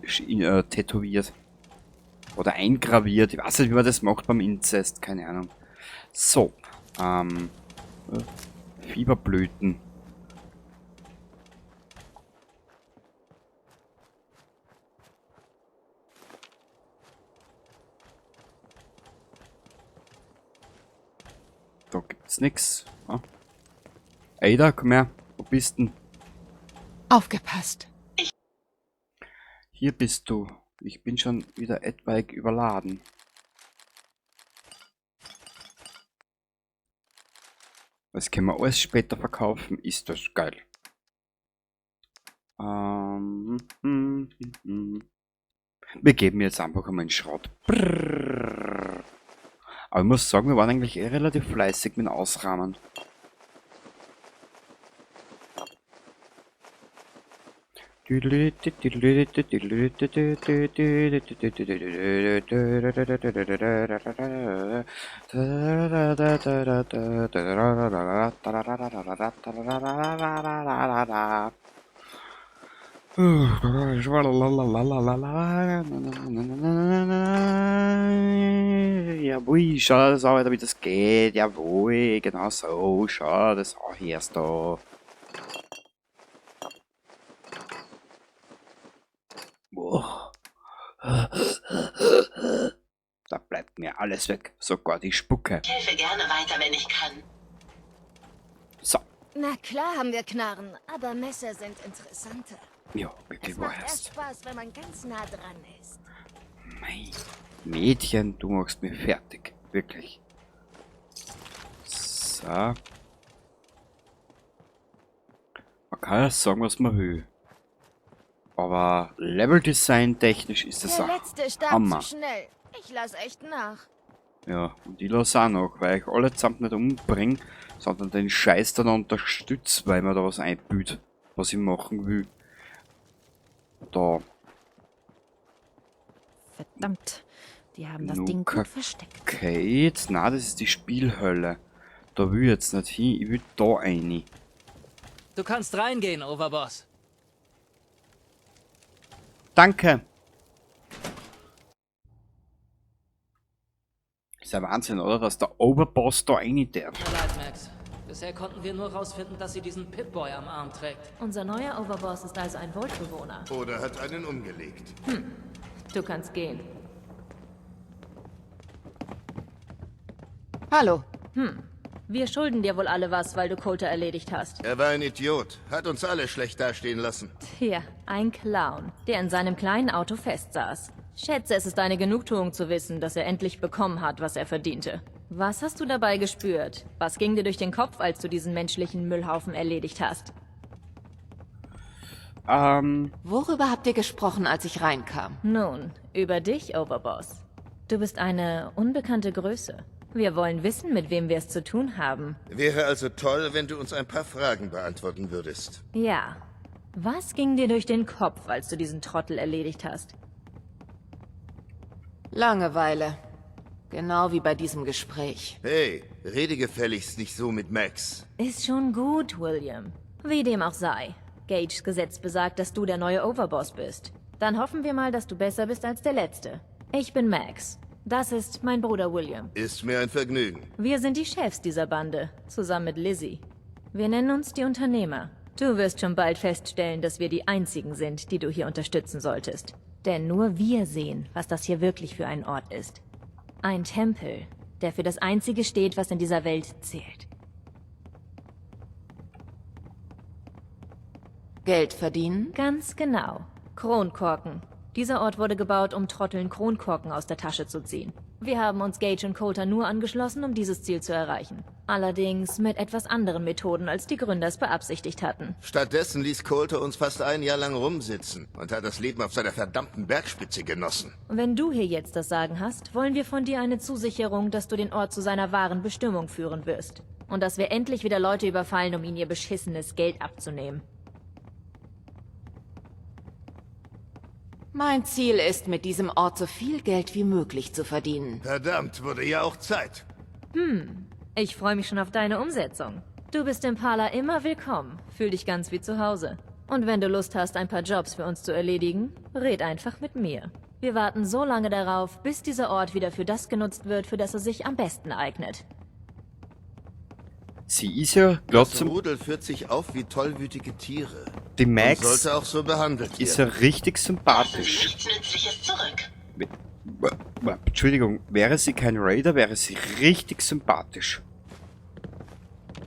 tätowiert. Oder eingraviert. Ich weiß nicht, wie man das macht beim Inzest. Keine Ahnung. So. Fieberblüten. Da gibt's nix. Ah. Ada, komm her. Wo bist denn? Aufgepasst. Hier bist du. Ich bin schon wieder etwaig überladen. Das können wir alles später verkaufen. Ist das geil. Wir geben jetzt einfach einmal einen Schrott. Brrrr. Aber ich muss sagen, wir waren eigentlich eh relativ fleißig mit dem Ausrahmen. Jawohl, schau das auch, wie das geht. Jawohl, genau so. Schau das auch erst da. Boah. Da bleibt mir alles weg, sogar die Spucke. Ich helfe gerne weiter, wenn ich kann. So. Na klar haben wir Knarren, aber Messer sind interessanter. Ja, wirklich, Es macht woher erst Spaß, wenn man ganz nah dran ist. Mein Mädchen, du machst mich fertig. Wirklich. So. Man kann ja sagen, was man will. Aber Level-Design technisch ist das Der ein letzte starb Hammer. zu schnell. Ich lass echt nach. Ja, und ich lass auch nach, weil ich alle zusammen nicht umbringe, sondern den Scheiß dann unterstütze, weil mir da was einbüht, was ich machen will. Da. Verdammt, die haben das Ding Nuka gut versteckt. Kate, na, das ist die Spielhölle. Da will ich jetzt nicht hin, ich will da rein. Du kannst reingehen, Overboss. Danke. Ist ja Wahnsinn, oder? Dass der Overboss da rein darf. Tut mir leid, Max. Bisher konnten wir nur rausfinden, dass sie diesen Pip-Boy am Arm trägt. Unser neuer Overboss ist also ein Vault-Bewohner. Oder hat einen umgelegt. Du kannst gehen. Hallo. Wir schulden dir wohl alle was, weil du Colter erledigt hast. Er war ein Idiot. Hat uns alle schlecht dastehen lassen. Tja, ein Clown, der in seinem kleinen Auto festsaß. Schätze, es ist eine Genugtuung zu wissen, dass er endlich bekommen hat, was er verdiente. Was hast du dabei gespürt? Was ging dir durch den Kopf, als du diesen menschlichen Müllhaufen erledigt hast? Worüber habt ihr gesprochen, als ich reinkam? Nun, über dich, Overboss. Du bist eine unbekannte Größe. Wir wollen wissen, mit wem wir es zu tun haben. Wäre also toll, wenn du uns ein paar Fragen beantworten würdest. Ja. Was ging dir durch den Kopf, als du diesen Trottel erledigt hast? Langeweile. Genau wie bei diesem Gespräch. Hey, rede gefälligst nicht so mit Max. Ist schon gut, William. Wie dem auch sei. Gages Gesetz besagt, dass du der neue Overboss bist. Dann hoffen wir mal, dass du besser bist als der Letzte. Ich bin Max. Das ist mein Bruder William. Ist mir ein Vergnügen. Wir sind die Chefs dieser Bande, zusammen mit Lizzie. Wir nennen uns die Unternehmer. Du wirst schon bald feststellen, dass wir die Einzigen sind, die du hier unterstützen solltest. Denn nur wir sehen, was das hier wirklich für ein Ort ist. Ein Tempel, der für das Einzige steht, was in dieser Welt zählt. Geld verdienen? Ganz genau. Kronkorken. Dieser Ort wurde gebaut, um Trotteln Kronkorken aus der Tasche zu ziehen. Wir haben uns Gage und Colter nur angeschlossen, um dieses Ziel zu erreichen. Allerdings mit etwas anderen Methoden, als die Gründer es beabsichtigt hatten. Stattdessen ließ Colter uns fast ein Jahr lang rumsitzen und hat das Leben auf seiner verdammten Bergspitze genossen. Wenn du hier jetzt das Sagen hast, wollen wir von dir eine Zusicherung, dass du den Ort zu seiner wahren Bestimmung führen wirst. Und dass wir endlich wieder Leute überfallen, um ihnen ihr beschissenes Geld abzunehmen. Mein Ziel ist, mit diesem Ort so viel Geld wie möglich zu verdienen. Verdammt, wurde ja auch Zeit. Ich freue mich schon auf deine Umsetzung. Du bist im Parler immer willkommen. Fühl dich ganz wie zu Hause. Und wenn du Lust hast, ein paar Jobs für uns zu erledigen, red einfach mit mir. Wir warten so lange darauf, bis dieser Ort wieder für das genutzt wird, für das er sich am besten eignet. Sie ist ja glatt Das zum Rudel führt sich auf wie tollwütige Tiere. Die Max Und sollte auch so behandelt ist ja werden. richtig sympathisch. Nichts Nützliches zurück. Entschuldigung, wäre sie kein Raider, wäre sie richtig sympathisch.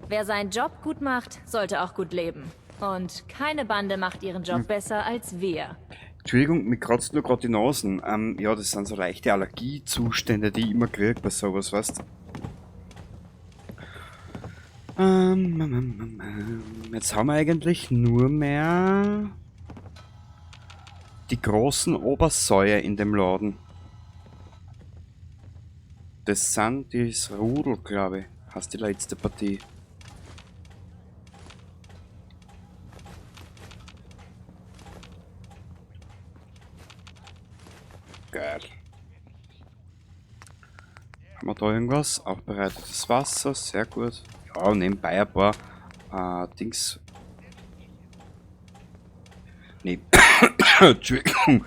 Wer seinen Job gut macht, sollte auch gut leben. Und keine Bande macht ihren Job besser als wir. Entschuldigung, mir kratzt nur gerade die Nasen. Ja, das sind so leichte Allergiezustände, die ich immer krieg bei sowas, weißt. Jetzt haben wir eigentlich nur mehr die großen Obersäue in dem Laden. Das sind das Rudel, glaube ich, heißt die letzte Partie. Geil. Haben wir da irgendwas? Aufbereitetes Wasser, sehr gut. Ja, nebenbei ein paar Dings. Nee. Entschuldigung.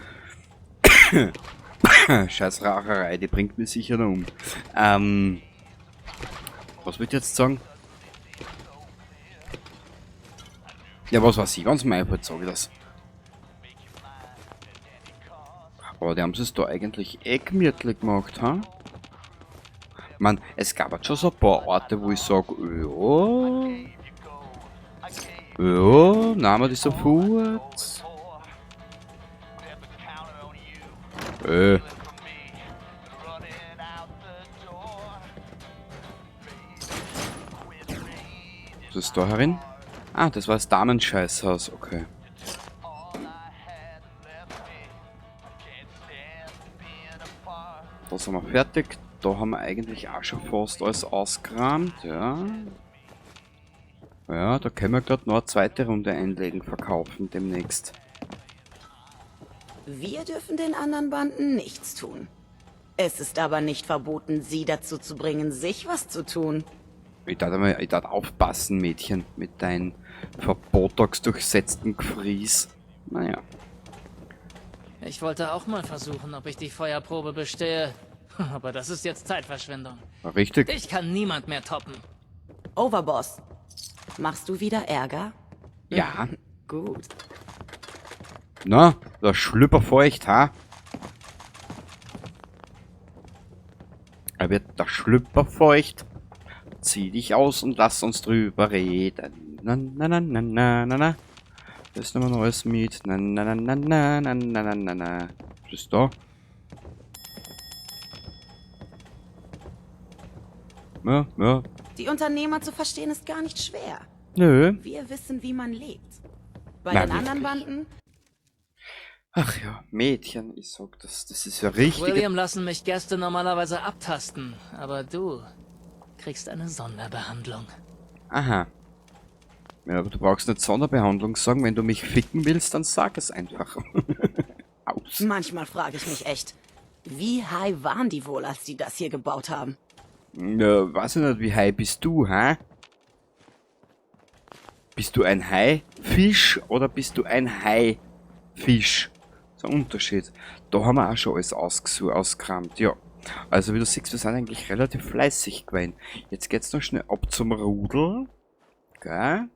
Scheiß Raucherei, die bringt mich sicher noch um. Was würd ich jetzt sagen? Ja, was weiß ich, wenn's mir einfällt, sag ich das. Aber die haben es da eigentlich eh gemütlich gemacht, ha? Ich mein, es gab halt schon so ein paar Orte, wo ich sag, ja, ja, nehmen wir die sofort. Was ist da herin? Ah, das war das Damenscheißhaus, okay. Da sind wir fertig. Da haben wir eigentlich auch schon fast alles ausgeräumt, ja. Ja, da können wir grad noch eine zweite Runde einlegen, verkaufen demnächst. Wir dürfen den anderen Banden nichts tun. Es ist aber nicht verboten, sie dazu zu bringen, sich was zu tun. Ich darf aufpassen, Mädchen, mit deinem vor Botox durchsetzten Gefries. Naja. Ich wollte auch mal versuchen, ob ich die Feuerprobe bestehe. Aber das ist jetzt Zeitverschwendung. Richtig. Ich kann niemand mehr toppen. Overboss, machst du wieder Ärger? Ja. Gut. Na, der Schlüpper feucht, ha? Er wird der Schlüpper feucht. Zieh dich aus und lass uns drüber reden. Na, na, na, na, na, na, na. Das nehmen wir noch alles mit. Na, na, na, na, na, na, na, na, na, na. Was ist da? Ja, ja. Die Unternehmer zu verstehen ist gar nicht schwer. Nö. Wir wissen, wie man lebt. Bei Na, den anderen wirklich. Banden? Ach ja, Mädchen, ich sag das, das ist ja richtig. William lassen mich Gäste normalerweise abtasten, aber du kriegst eine Sonderbehandlung. Aha. Ja, aber du brauchst nicht Sonderbehandlung sagen, wenn du mich ficken willst, dann sag es einfach. Aus. Manchmal frage ich mich echt, wie high waren die wohl, als die das hier gebaut haben? Ja, weiß ich nicht, wie high bist du, hä? Bist du ein Haifisch oder bist du ein Haifisch? Das ist ein Unterschied. Da haben wir auch schon alles ausgekramt, ja. Also wie du siehst, wir sind eigentlich relativ fleißig gewesen. Jetzt geht's noch schnell ab zum Rudel. Gell?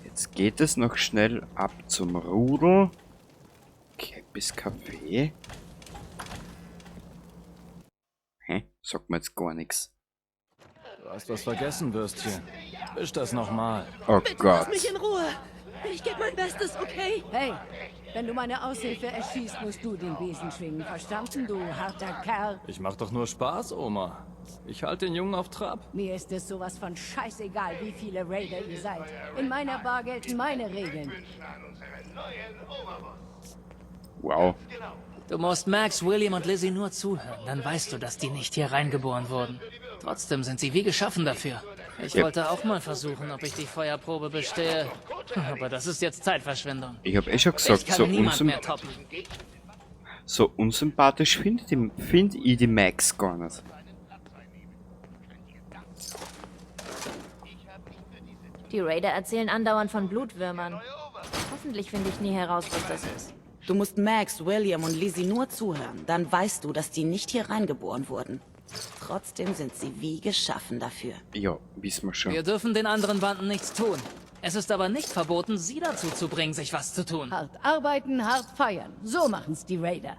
Jetzt geht es noch schnell ab zum Rudel. Bis Café. Hä? Sagt mir jetzt gar nix. Du hast was vergessen, Würstchen. Wisch das nochmal. Oh Bitte Gott. lass mich in Ruhe. Ich gebe mein Bestes, okay? Hey, wenn du meine Aushilfe erschießt, musst du den Besen schwingen. Verstanden, du harter Kerl? Ich mach doch nur Spaß, Oma. Ich halte den Jungen auf Trab. Mir ist es sowas von scheißegal, wie viele Raider ihr seid. In meiner Bar gelten meine Regeln. Wow. Du musst Max, William und Lizzie nur zuhören, dann weißt du, dass die nicht hier reingeboren wurden. Trotzdem sind sie wie geschaffen dafür. Ich Ja. wollte auch mal versuchen, ob ich die Feuerprobe bestehe. Aber das ist jetzt Zeitverschwendung. Ich hab eh schon gesagt, Ich kann niemand mehr toppen. so unsympathisch find ich die Max gar nicht. Die Raider erzählen andauernd von Blutwürmern. Hoffentlich finde ich nie heraus, was das ist. Du musst Max, William und Lizzie nur zuhören. Dann weißt du, dass die nicht hier reingeboren wurden. Trotzdem sind sie wie geschaffen dafür. Ja, wissen wir schon. Wir dürfen den anderen Banden nichts tun. Es ist aber nicht verboten, sie dazu zu bringen, sich was zu tun. Hart arbeiten, hart feiern. So machen's die Raider.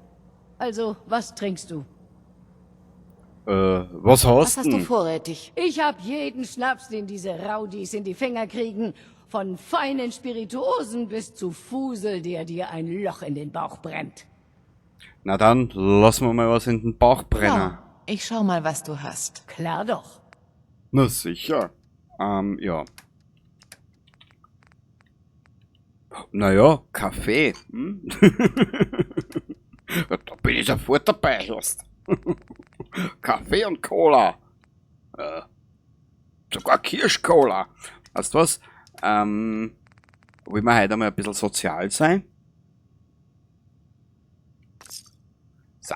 Also, was trinkst du? Was hast denn? vorrätig? Ich hab jeden Schnaps, den diese Rowdies in die Finger kriegen. Von feinen Spirituosen bis zu Fusel, der dir ein Loch in den Bauch brennt. Na dann, lassen wir mal was in den Bauch brennen. Ja, ich schau mal, was du hast. Klar doch. Na sicher. Ja. Naja, Kaffee. Hm? Da bin ich sofort dabei, hörst. Kaffee und Cola. Sogar Kirschcola. Weißt du was? Wollen wir heute einmal ein bisschen sozial sein? So.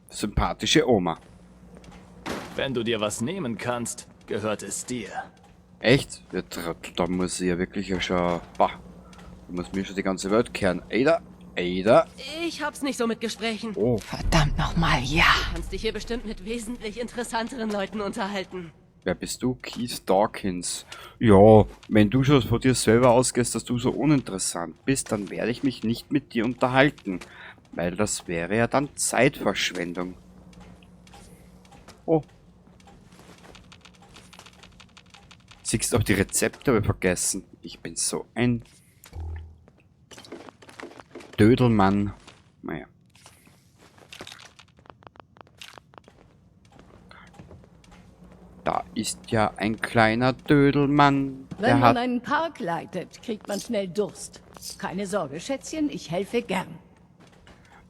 Sympathische Oma. Wenn du dir was nehmen kannst, gehört es dir. Echt? Ja, da muss ich ja wirklich ja schon... Bah, da muss mir schon die ganze Welt kehren. Ada, Ada. Ich hab's nicht so mit Gesprächen. Oh. Verdammt nochmal, ja. Du kannst dich hier bestimmt mit wesentlich interessanteren Leuten unterhalten. Wer bist du? Keith Dawkins. Ja, wenn du schon von dir selber ausgehst, dass du so uninteressant bist, dann werde ich mich nicht mit dir unterhalten. Weil das wäre ja dann Zeitverschwendung. Oh. Siehst du, auch die Rezepte habe ich vergessen. Ich bin so ein Dödelmann. Naja. Da ist ja ein kleiner Dödelmann. Der Wenn man hat einen Park leitet, kriegt man schnell Durst. Keine Sorge, Schätzchen, ich helfe gern.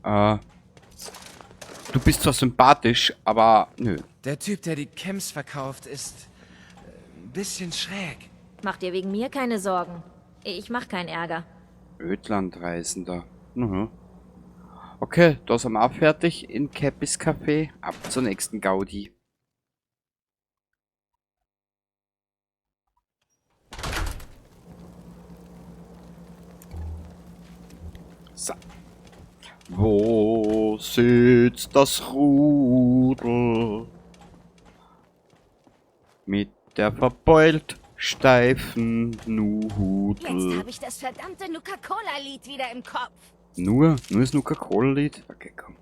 Du bist zwar sympathisch, aber nö. Der Typ, der die Chems verkauft, ist ein bisschen schräg. Mach dir wegen mir keine Sorgen. Ich mach keinen Ärger. Ödlandreisender. Mhm. Okay, da sind wir auch fertig in Cappy's Café. Ab zur nächsten Gaudi. So. Wo sitzt das Rudel? Mit der verbeult steifen Nudel. Jetzt habe ich das verdammte Nuka-Cola-Lied wieder im Kopf. Nur? Nur das Nuka-Cola-Lied? Okay, komm.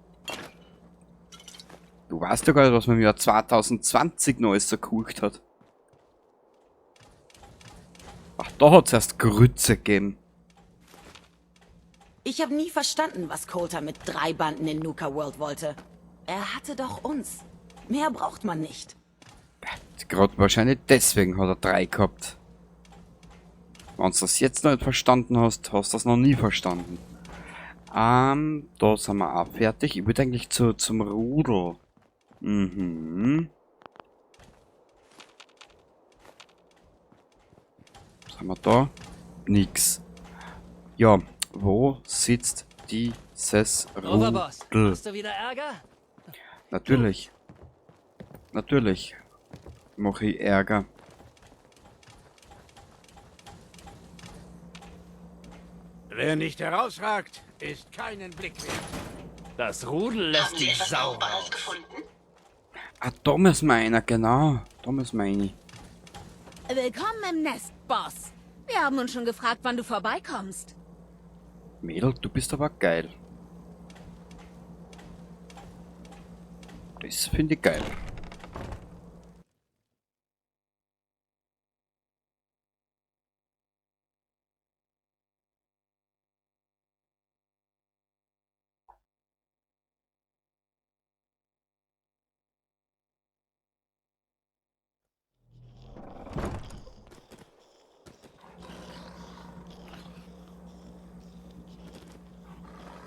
Du weißt ja gar nicht, was man im Jahr 2020 noch alles so geguckt hat. Ach, da hat's erst Grütze gegeben. Ich habe nie verstanden, was Colter mit 3 Banden in Nuka World wollte. Er hatte doch uns. Mehr braucht man nicht. Gerade wahrscheinlich deswegen hat er 3 gehabt. Wenn du das jetzt noch nicht verstanden hast, hast du das noch nie verstanden. Da sind wir auch fertig. Ich würde eigentlich zum Rudel. Was haben wir da? Nix. Ja, wo sitzt dieses Overboss, Rudel? hast du wieder Ärger? Natürlich. Natürlich mache ich Ärger. Wer nicht herausragt, ist keinen Blick wert. Das Rudel lässt Haben Sie die etwas Sau Brauchbares raus. gefunden? Ah, da müssen wir einer, genau. Da müssen wir rein. Willkommen im Nest, Boss. Wir haben uns schon gefragt, wann du vorbeikommst. Mädel, du bist aber geil. Das finde ich geil.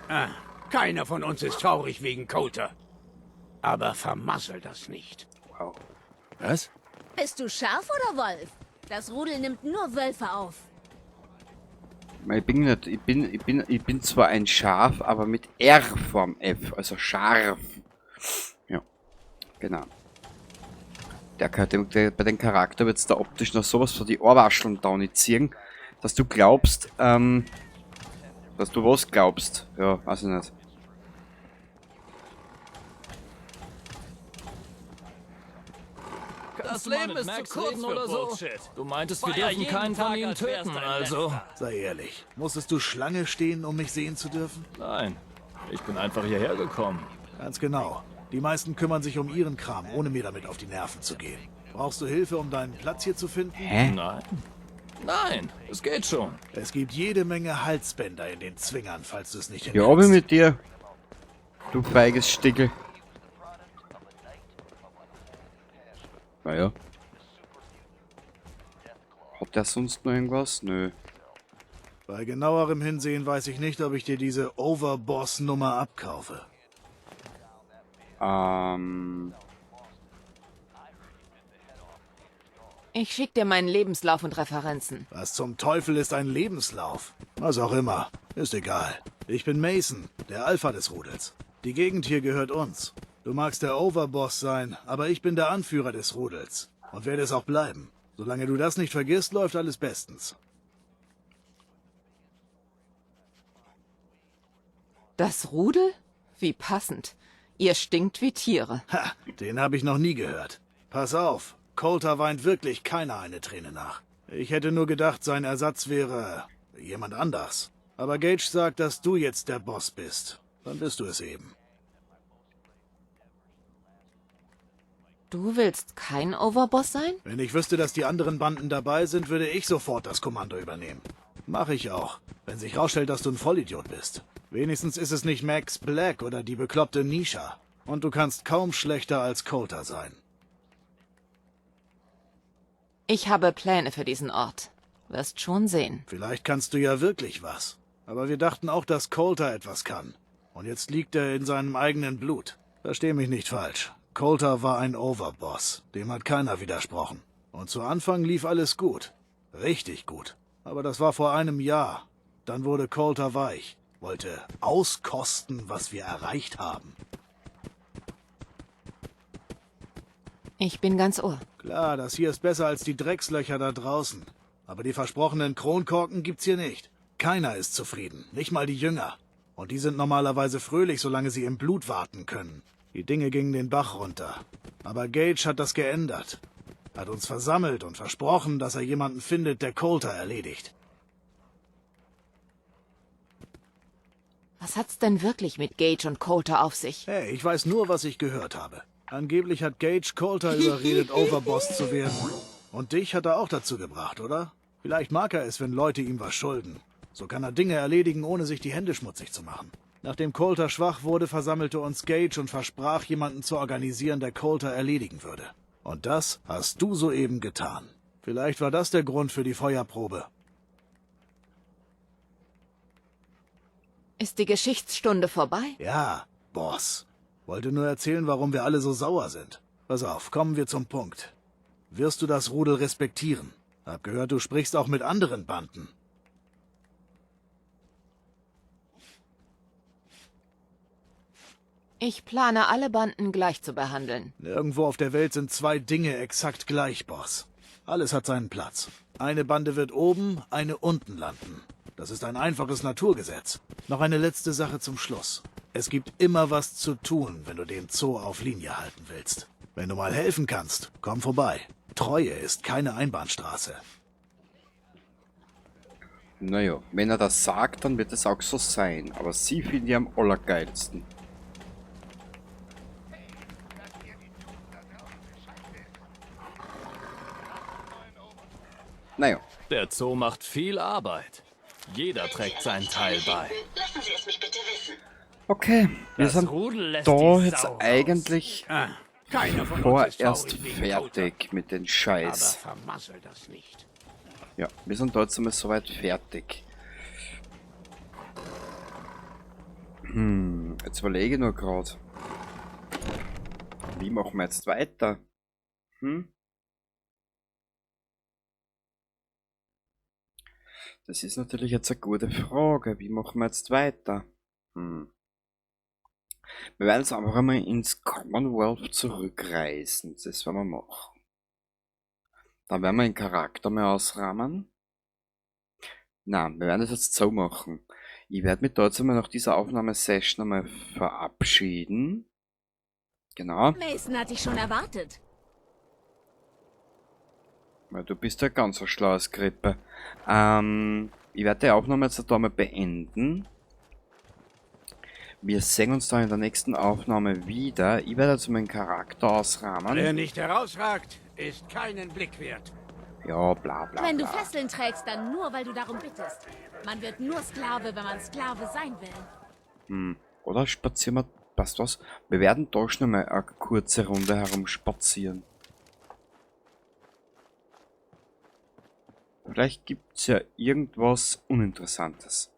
Ah, keiner von uns ist traurig wegen Colter. Aber vermassel das nicht. Wow. Was? Bist du Schaf oder Wolf? Das Rudel nimmt nur Wölfe auf. Ich bin nicht, ich bin, ich bin, ich bin zwar ein Schaf, aber mit R vorm F, also scharf. Ja, genau. Bei dem Charakter wird's da optisch noch sowas von die Ohrwascheln da ziehen, dass du glaubst, dass du was glaubst. Ja, weiß ich nicht. Das Leben ist zu kurz für oder so. Bullshit. Du meintest, wir Feier dürfen jeden keinen von Tag, ihnen als wär's töten, dein also. letzter. Sei ehrlich, musstest du Schlange stehen, um mich sehen zu dürfen? Nein, ich bin einfach hierher gekommen. Ganz genau. Die meisten kümmern sich um ihren Kram, ohne mir damit auf die Nerven zu gehen. Brauchst du Hilfe, um deinen Platz hier zu finden? Hä? Nein. Nein, es geht schon. Es gibt jede Menge Halsbänder in den Zwingern, falls du es nicht Ja, ob ich mit dir. Du feiges Stickel. Naja. Hat der sonst noch irgendwas? Nö. Bei genauerem Hinsehen weiß ich nicht, ob ich dir diese Overboss-Nummer abkaufe. Ich schick dir meinen Lebenslauf und Referenzen. Was zum Teufel ist ein Lebenslauf? Was auch immer. Ist egal. Ich bin Mason, der Alpha des Rudels. Die Gegend hier gehört uns. Du magst der Overboss sein, aber ich bin der Anführer des Rudels. Und werde es auch bleiben. Solange du das nicht vergisst, läuft alles bestens. Das Rudel? Wie passend. Ihr stinkt wie Tiere. Ha, den habe ich noch nie gehört. Pass auf, Coulter weint wirklich keiner eine Träne nach. Ich hätte nur gedacht, sein Ersatz wäre jemand anders. Aber Gage sagt, dass du jetzt der Boss bist. Dann bist du es eben. Du willst kein Overboss sein? Wenn ich wüsste, dass die anderen Banden dabei sind, würde ich sofort das Kommando übernehmen. Mach ich auch, wenn sich rausstellt, dass du ein Vollidiot bist. Wenigstens ist es nicht Max Black oder die bekloppte Nisha. Und du kannst kaum schlechter als Coulter sein. Ich habe Pläne für diesen Ort. Wirst schon sehen. Vielleicht kannst du ja wirklich was. Aber wir dachten auch, dass Coulter etwas kann. Und jetzt liegt er in seinem eigenen Blut. Versteh mich nicht falsch. Coulter war ein Overboss. Dem hat keiner widersprochen. Und zu Anfang lief alles gut. Richtig gut. Aber das war vor einem Jahr. Dann wurde Coulter weich. Wollte auskosten, was wir erreicht haben. Ich bin ganz Ohr. Klar, das hier ist besser als die Dreckslöcher da draußen. Aber die versprochenen Kronkorken gibt's hier nicht. Keiner ist zufrieden, nicht mal die Jünger. Und die sind normalerweise fröhlich, solange sie im Blut warten können. Die Dinge gingen den Bach runter. Aber Gage hat das geändert. Hat uns versammelt und versprochen, dass er jemanden findet, der Coulter erledigt. Was hat's denn wirklich mit Gage und Coulter auf sich? Hey, ich weiß nur, was ich gehört habe. Angeblich hat Gage Coulter überredet, Overboss zu werden. Und dich hat er auch dazu gebracht, oder? Vielleicht mag er es, wenn Leute ihm was schulden. So kann er Dinge erledigen, ohne sich die Hände schmutzig zu machen. Nachdem Coulter schwach wurde, versammelte uns Gage und versprach, jemanden zu organisieren, der Coulter erledigen würde. Und das hast du soeben getan. Vielleicht war das der Grund für die Feuerprobe. Ist die Geschichtsstunde vorbei? Ja, Boss. Wollte nur erzählen, warum wir alle so sauer sind. Pass auf, kommen wir zum Punkt. Wirst du das Rudel respektieren? Hab gehört, du sprichst auch mit anderen Banden. Ich plane, alle Banden gleich zu behandeln. Nirgendwo auf der Welt sind zwei Dinge exakt gleich, Boss. Alles hat seinen Platz. Eine Bande wird oben, eine unten landen. Das ist ein einfaches Naturgesetz. Noch eine letzte Sache zum Schluss. Es gibt immer was zu tun, wenn du den Zoo auf Linie halten willst. Wenn du mal helfen kannst, komm vorbei. Treue ist keine Einbahnstraße. Naja, wenn er das sagt, dann wird es auch so sein. Aber sie finde ich am allergeilsten. Naja. Der Zoo macht viel Arbeit. Jeder trägt seinen Teil bei. Lassen Sie es mich bitte wissen. Okay, wir Das sind Rudel lässt da die jetzt Sau raus. eigentlich Ah, keiner von uns ist vorerst traurig wegen fertig mit den Scheiß. Aber vermassel das nicht. Ja, wir sind da jetzt einmal soweit fertig. Jetzt überlege ich nur grad. Wie machen wir jetzt weiter? Das ist natürlich jetzt eine gute Frage. Wie machen wir jetzt weiter? Wir werden jetzt einfach einmal ins Commonwealth zurückreisen. Das werden wir machen. Dann werden wir den Charakter mal ausrahmen. Na, wir werden das jetzt so machen. Ich werde mich da jetzt einmal nach dieser Aufnahmesession einmal verabschieden. Genau. Mason hat dich schon erwartet. Weil du bist ja ganz ein schlaues Krippe. Ich werde die Aufnahme jetzt da mal beenden. Wir sehen uns dann in der nächsten Aufnahme wieder. Ich werde jetzt meinen Charakter ausrahmen. Wer nicht herausragt, ist keinen Blick wert. Ja, bla bla. Wenn du bla. Fesseln trägst, dann nur, weil du darum bittest. Man wird nur Sklave, wenn man Sklave sein will. Hm. Oder spazieren wir... Passt was? Wir werden da schon mal eine kurze Runde herumspazieren. Vielleicht gibt's ja irgendwas Uninteressantes.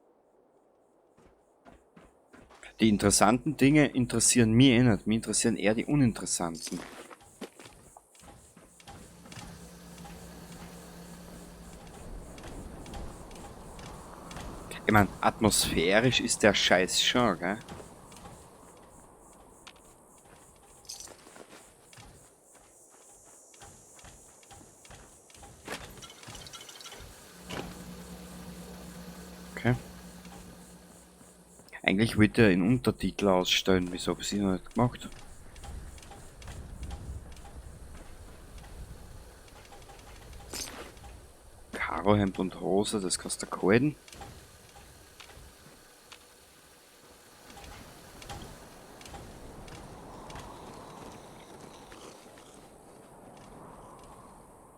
Die interessanten Dinge interessieren mich eh nicht. Mich interessieren eher die uninteressanten. Ich mein, atmosphärisch ist der Scheiß schon, gell? Okay. Eigentlich wollte er in Untertitel ausstellen, wieso hab ich es noch nicht gemacht? Karohemd und Hose, das kannst du halten.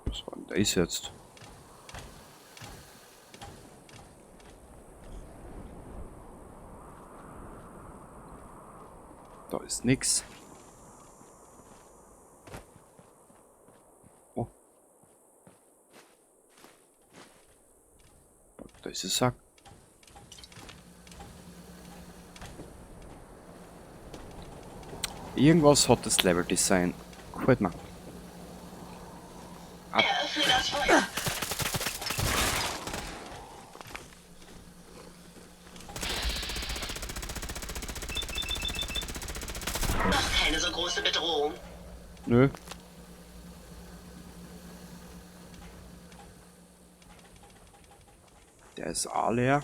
Was war denn das jetzt? Da ist nix. Oh. Da ist ein Sack. Irgendwas hat das Level-Design. Gefällt mir. Eröffne das Feuer. Noch keine so große Bedrohung. Nö. Der ist auch leer.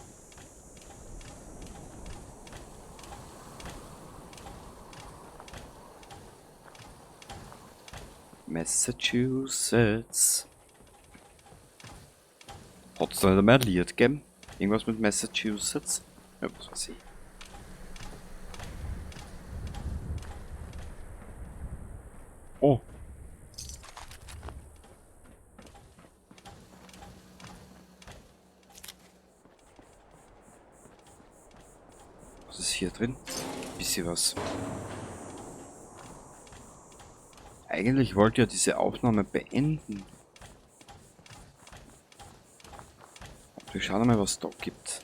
Massachusetts. Hat's da nicht einmal ein Lied gegeben? Irgendwas mit Massachusetts? Ja, was weiß ich. Oh. Was ist hier drin? Bisschen was. Eigentlich wollte ich ja diese Aufnahme beenden. Wir schauen mal, was es da gibt.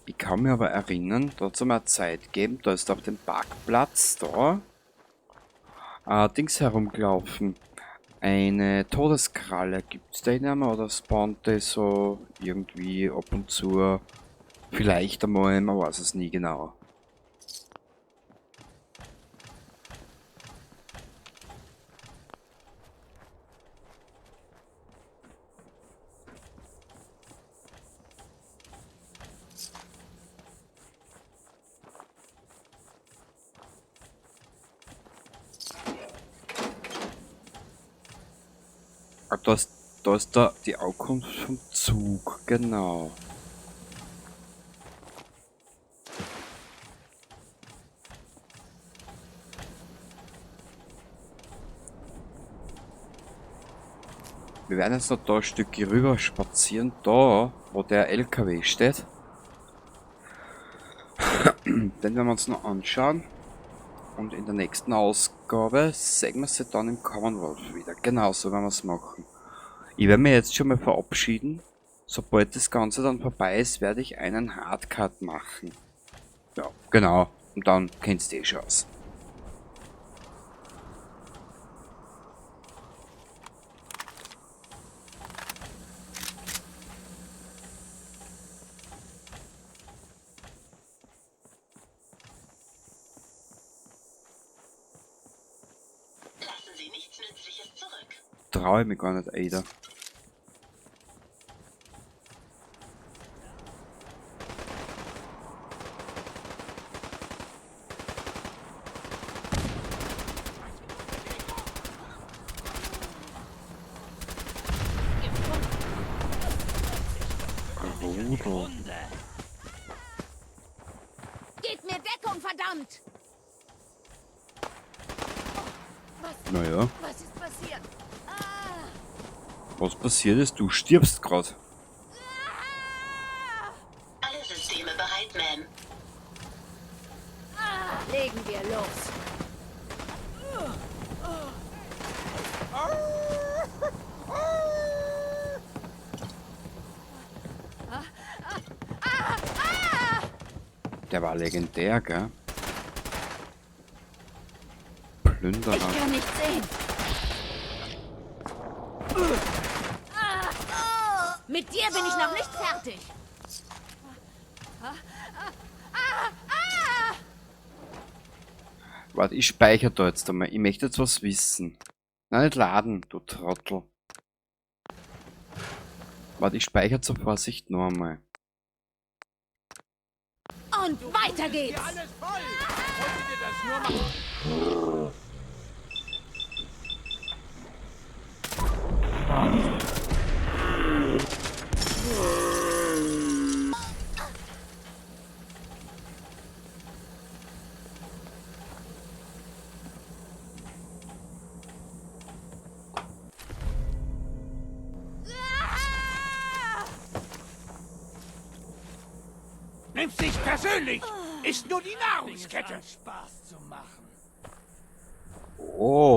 Ich kann mich aber erinnern, da hat's einmal Zeit gegeben, da ist auf dem Parkplatz da Dings herumgelaufen. Eine Todeskralle. Gibt's da nicht mehr oder spawnt die so irgendwie ab und zu? Vielleicht einmal, man weiß es nie genau. Ah, da ist da die Ankunft vom Zug, genau. Wir werden jetzt noch da ein Stück rüber spazieren, da, wo der LKW steht. Den werden wir uns noch anschauen. Und in der nächsten Ausgabe sehen wir sie dann im Commonwealth wieder. Genau so werden wir's machen. Ich werde mich jetzt schon mal verabschieden. Sobald das Ganze dann vorbei ist, werde ich einen Hardcut machen. Ja, genau. Und dann kennst du eh schon aus. Traue ich mich gar nicht, Ada. Rudel. Gebt mir Deckung, verdammt! Was? Naja. Was ist passiert? Was passiert ist? Du stirbst gerade. Alle Systeme bereit, Ma'am. Legen wir los. Der war legendär, gell? Plünderer. Ich kann nicht sehen. Mit dir bin ich noch nicht fertig. Warte, ich speichere da jetzt einmal. Ich möchte jetzt was wissen. Nein, nicht laden, du Trottel. Warte, ich speichere zur Vorsicht noch einmal. Und weiter geht's. Alles voll! Wolltet ihr das nur machen? Nimm's nicht persönlich! Ist nur die Nahrungskette! Spaß zu machen. Oh.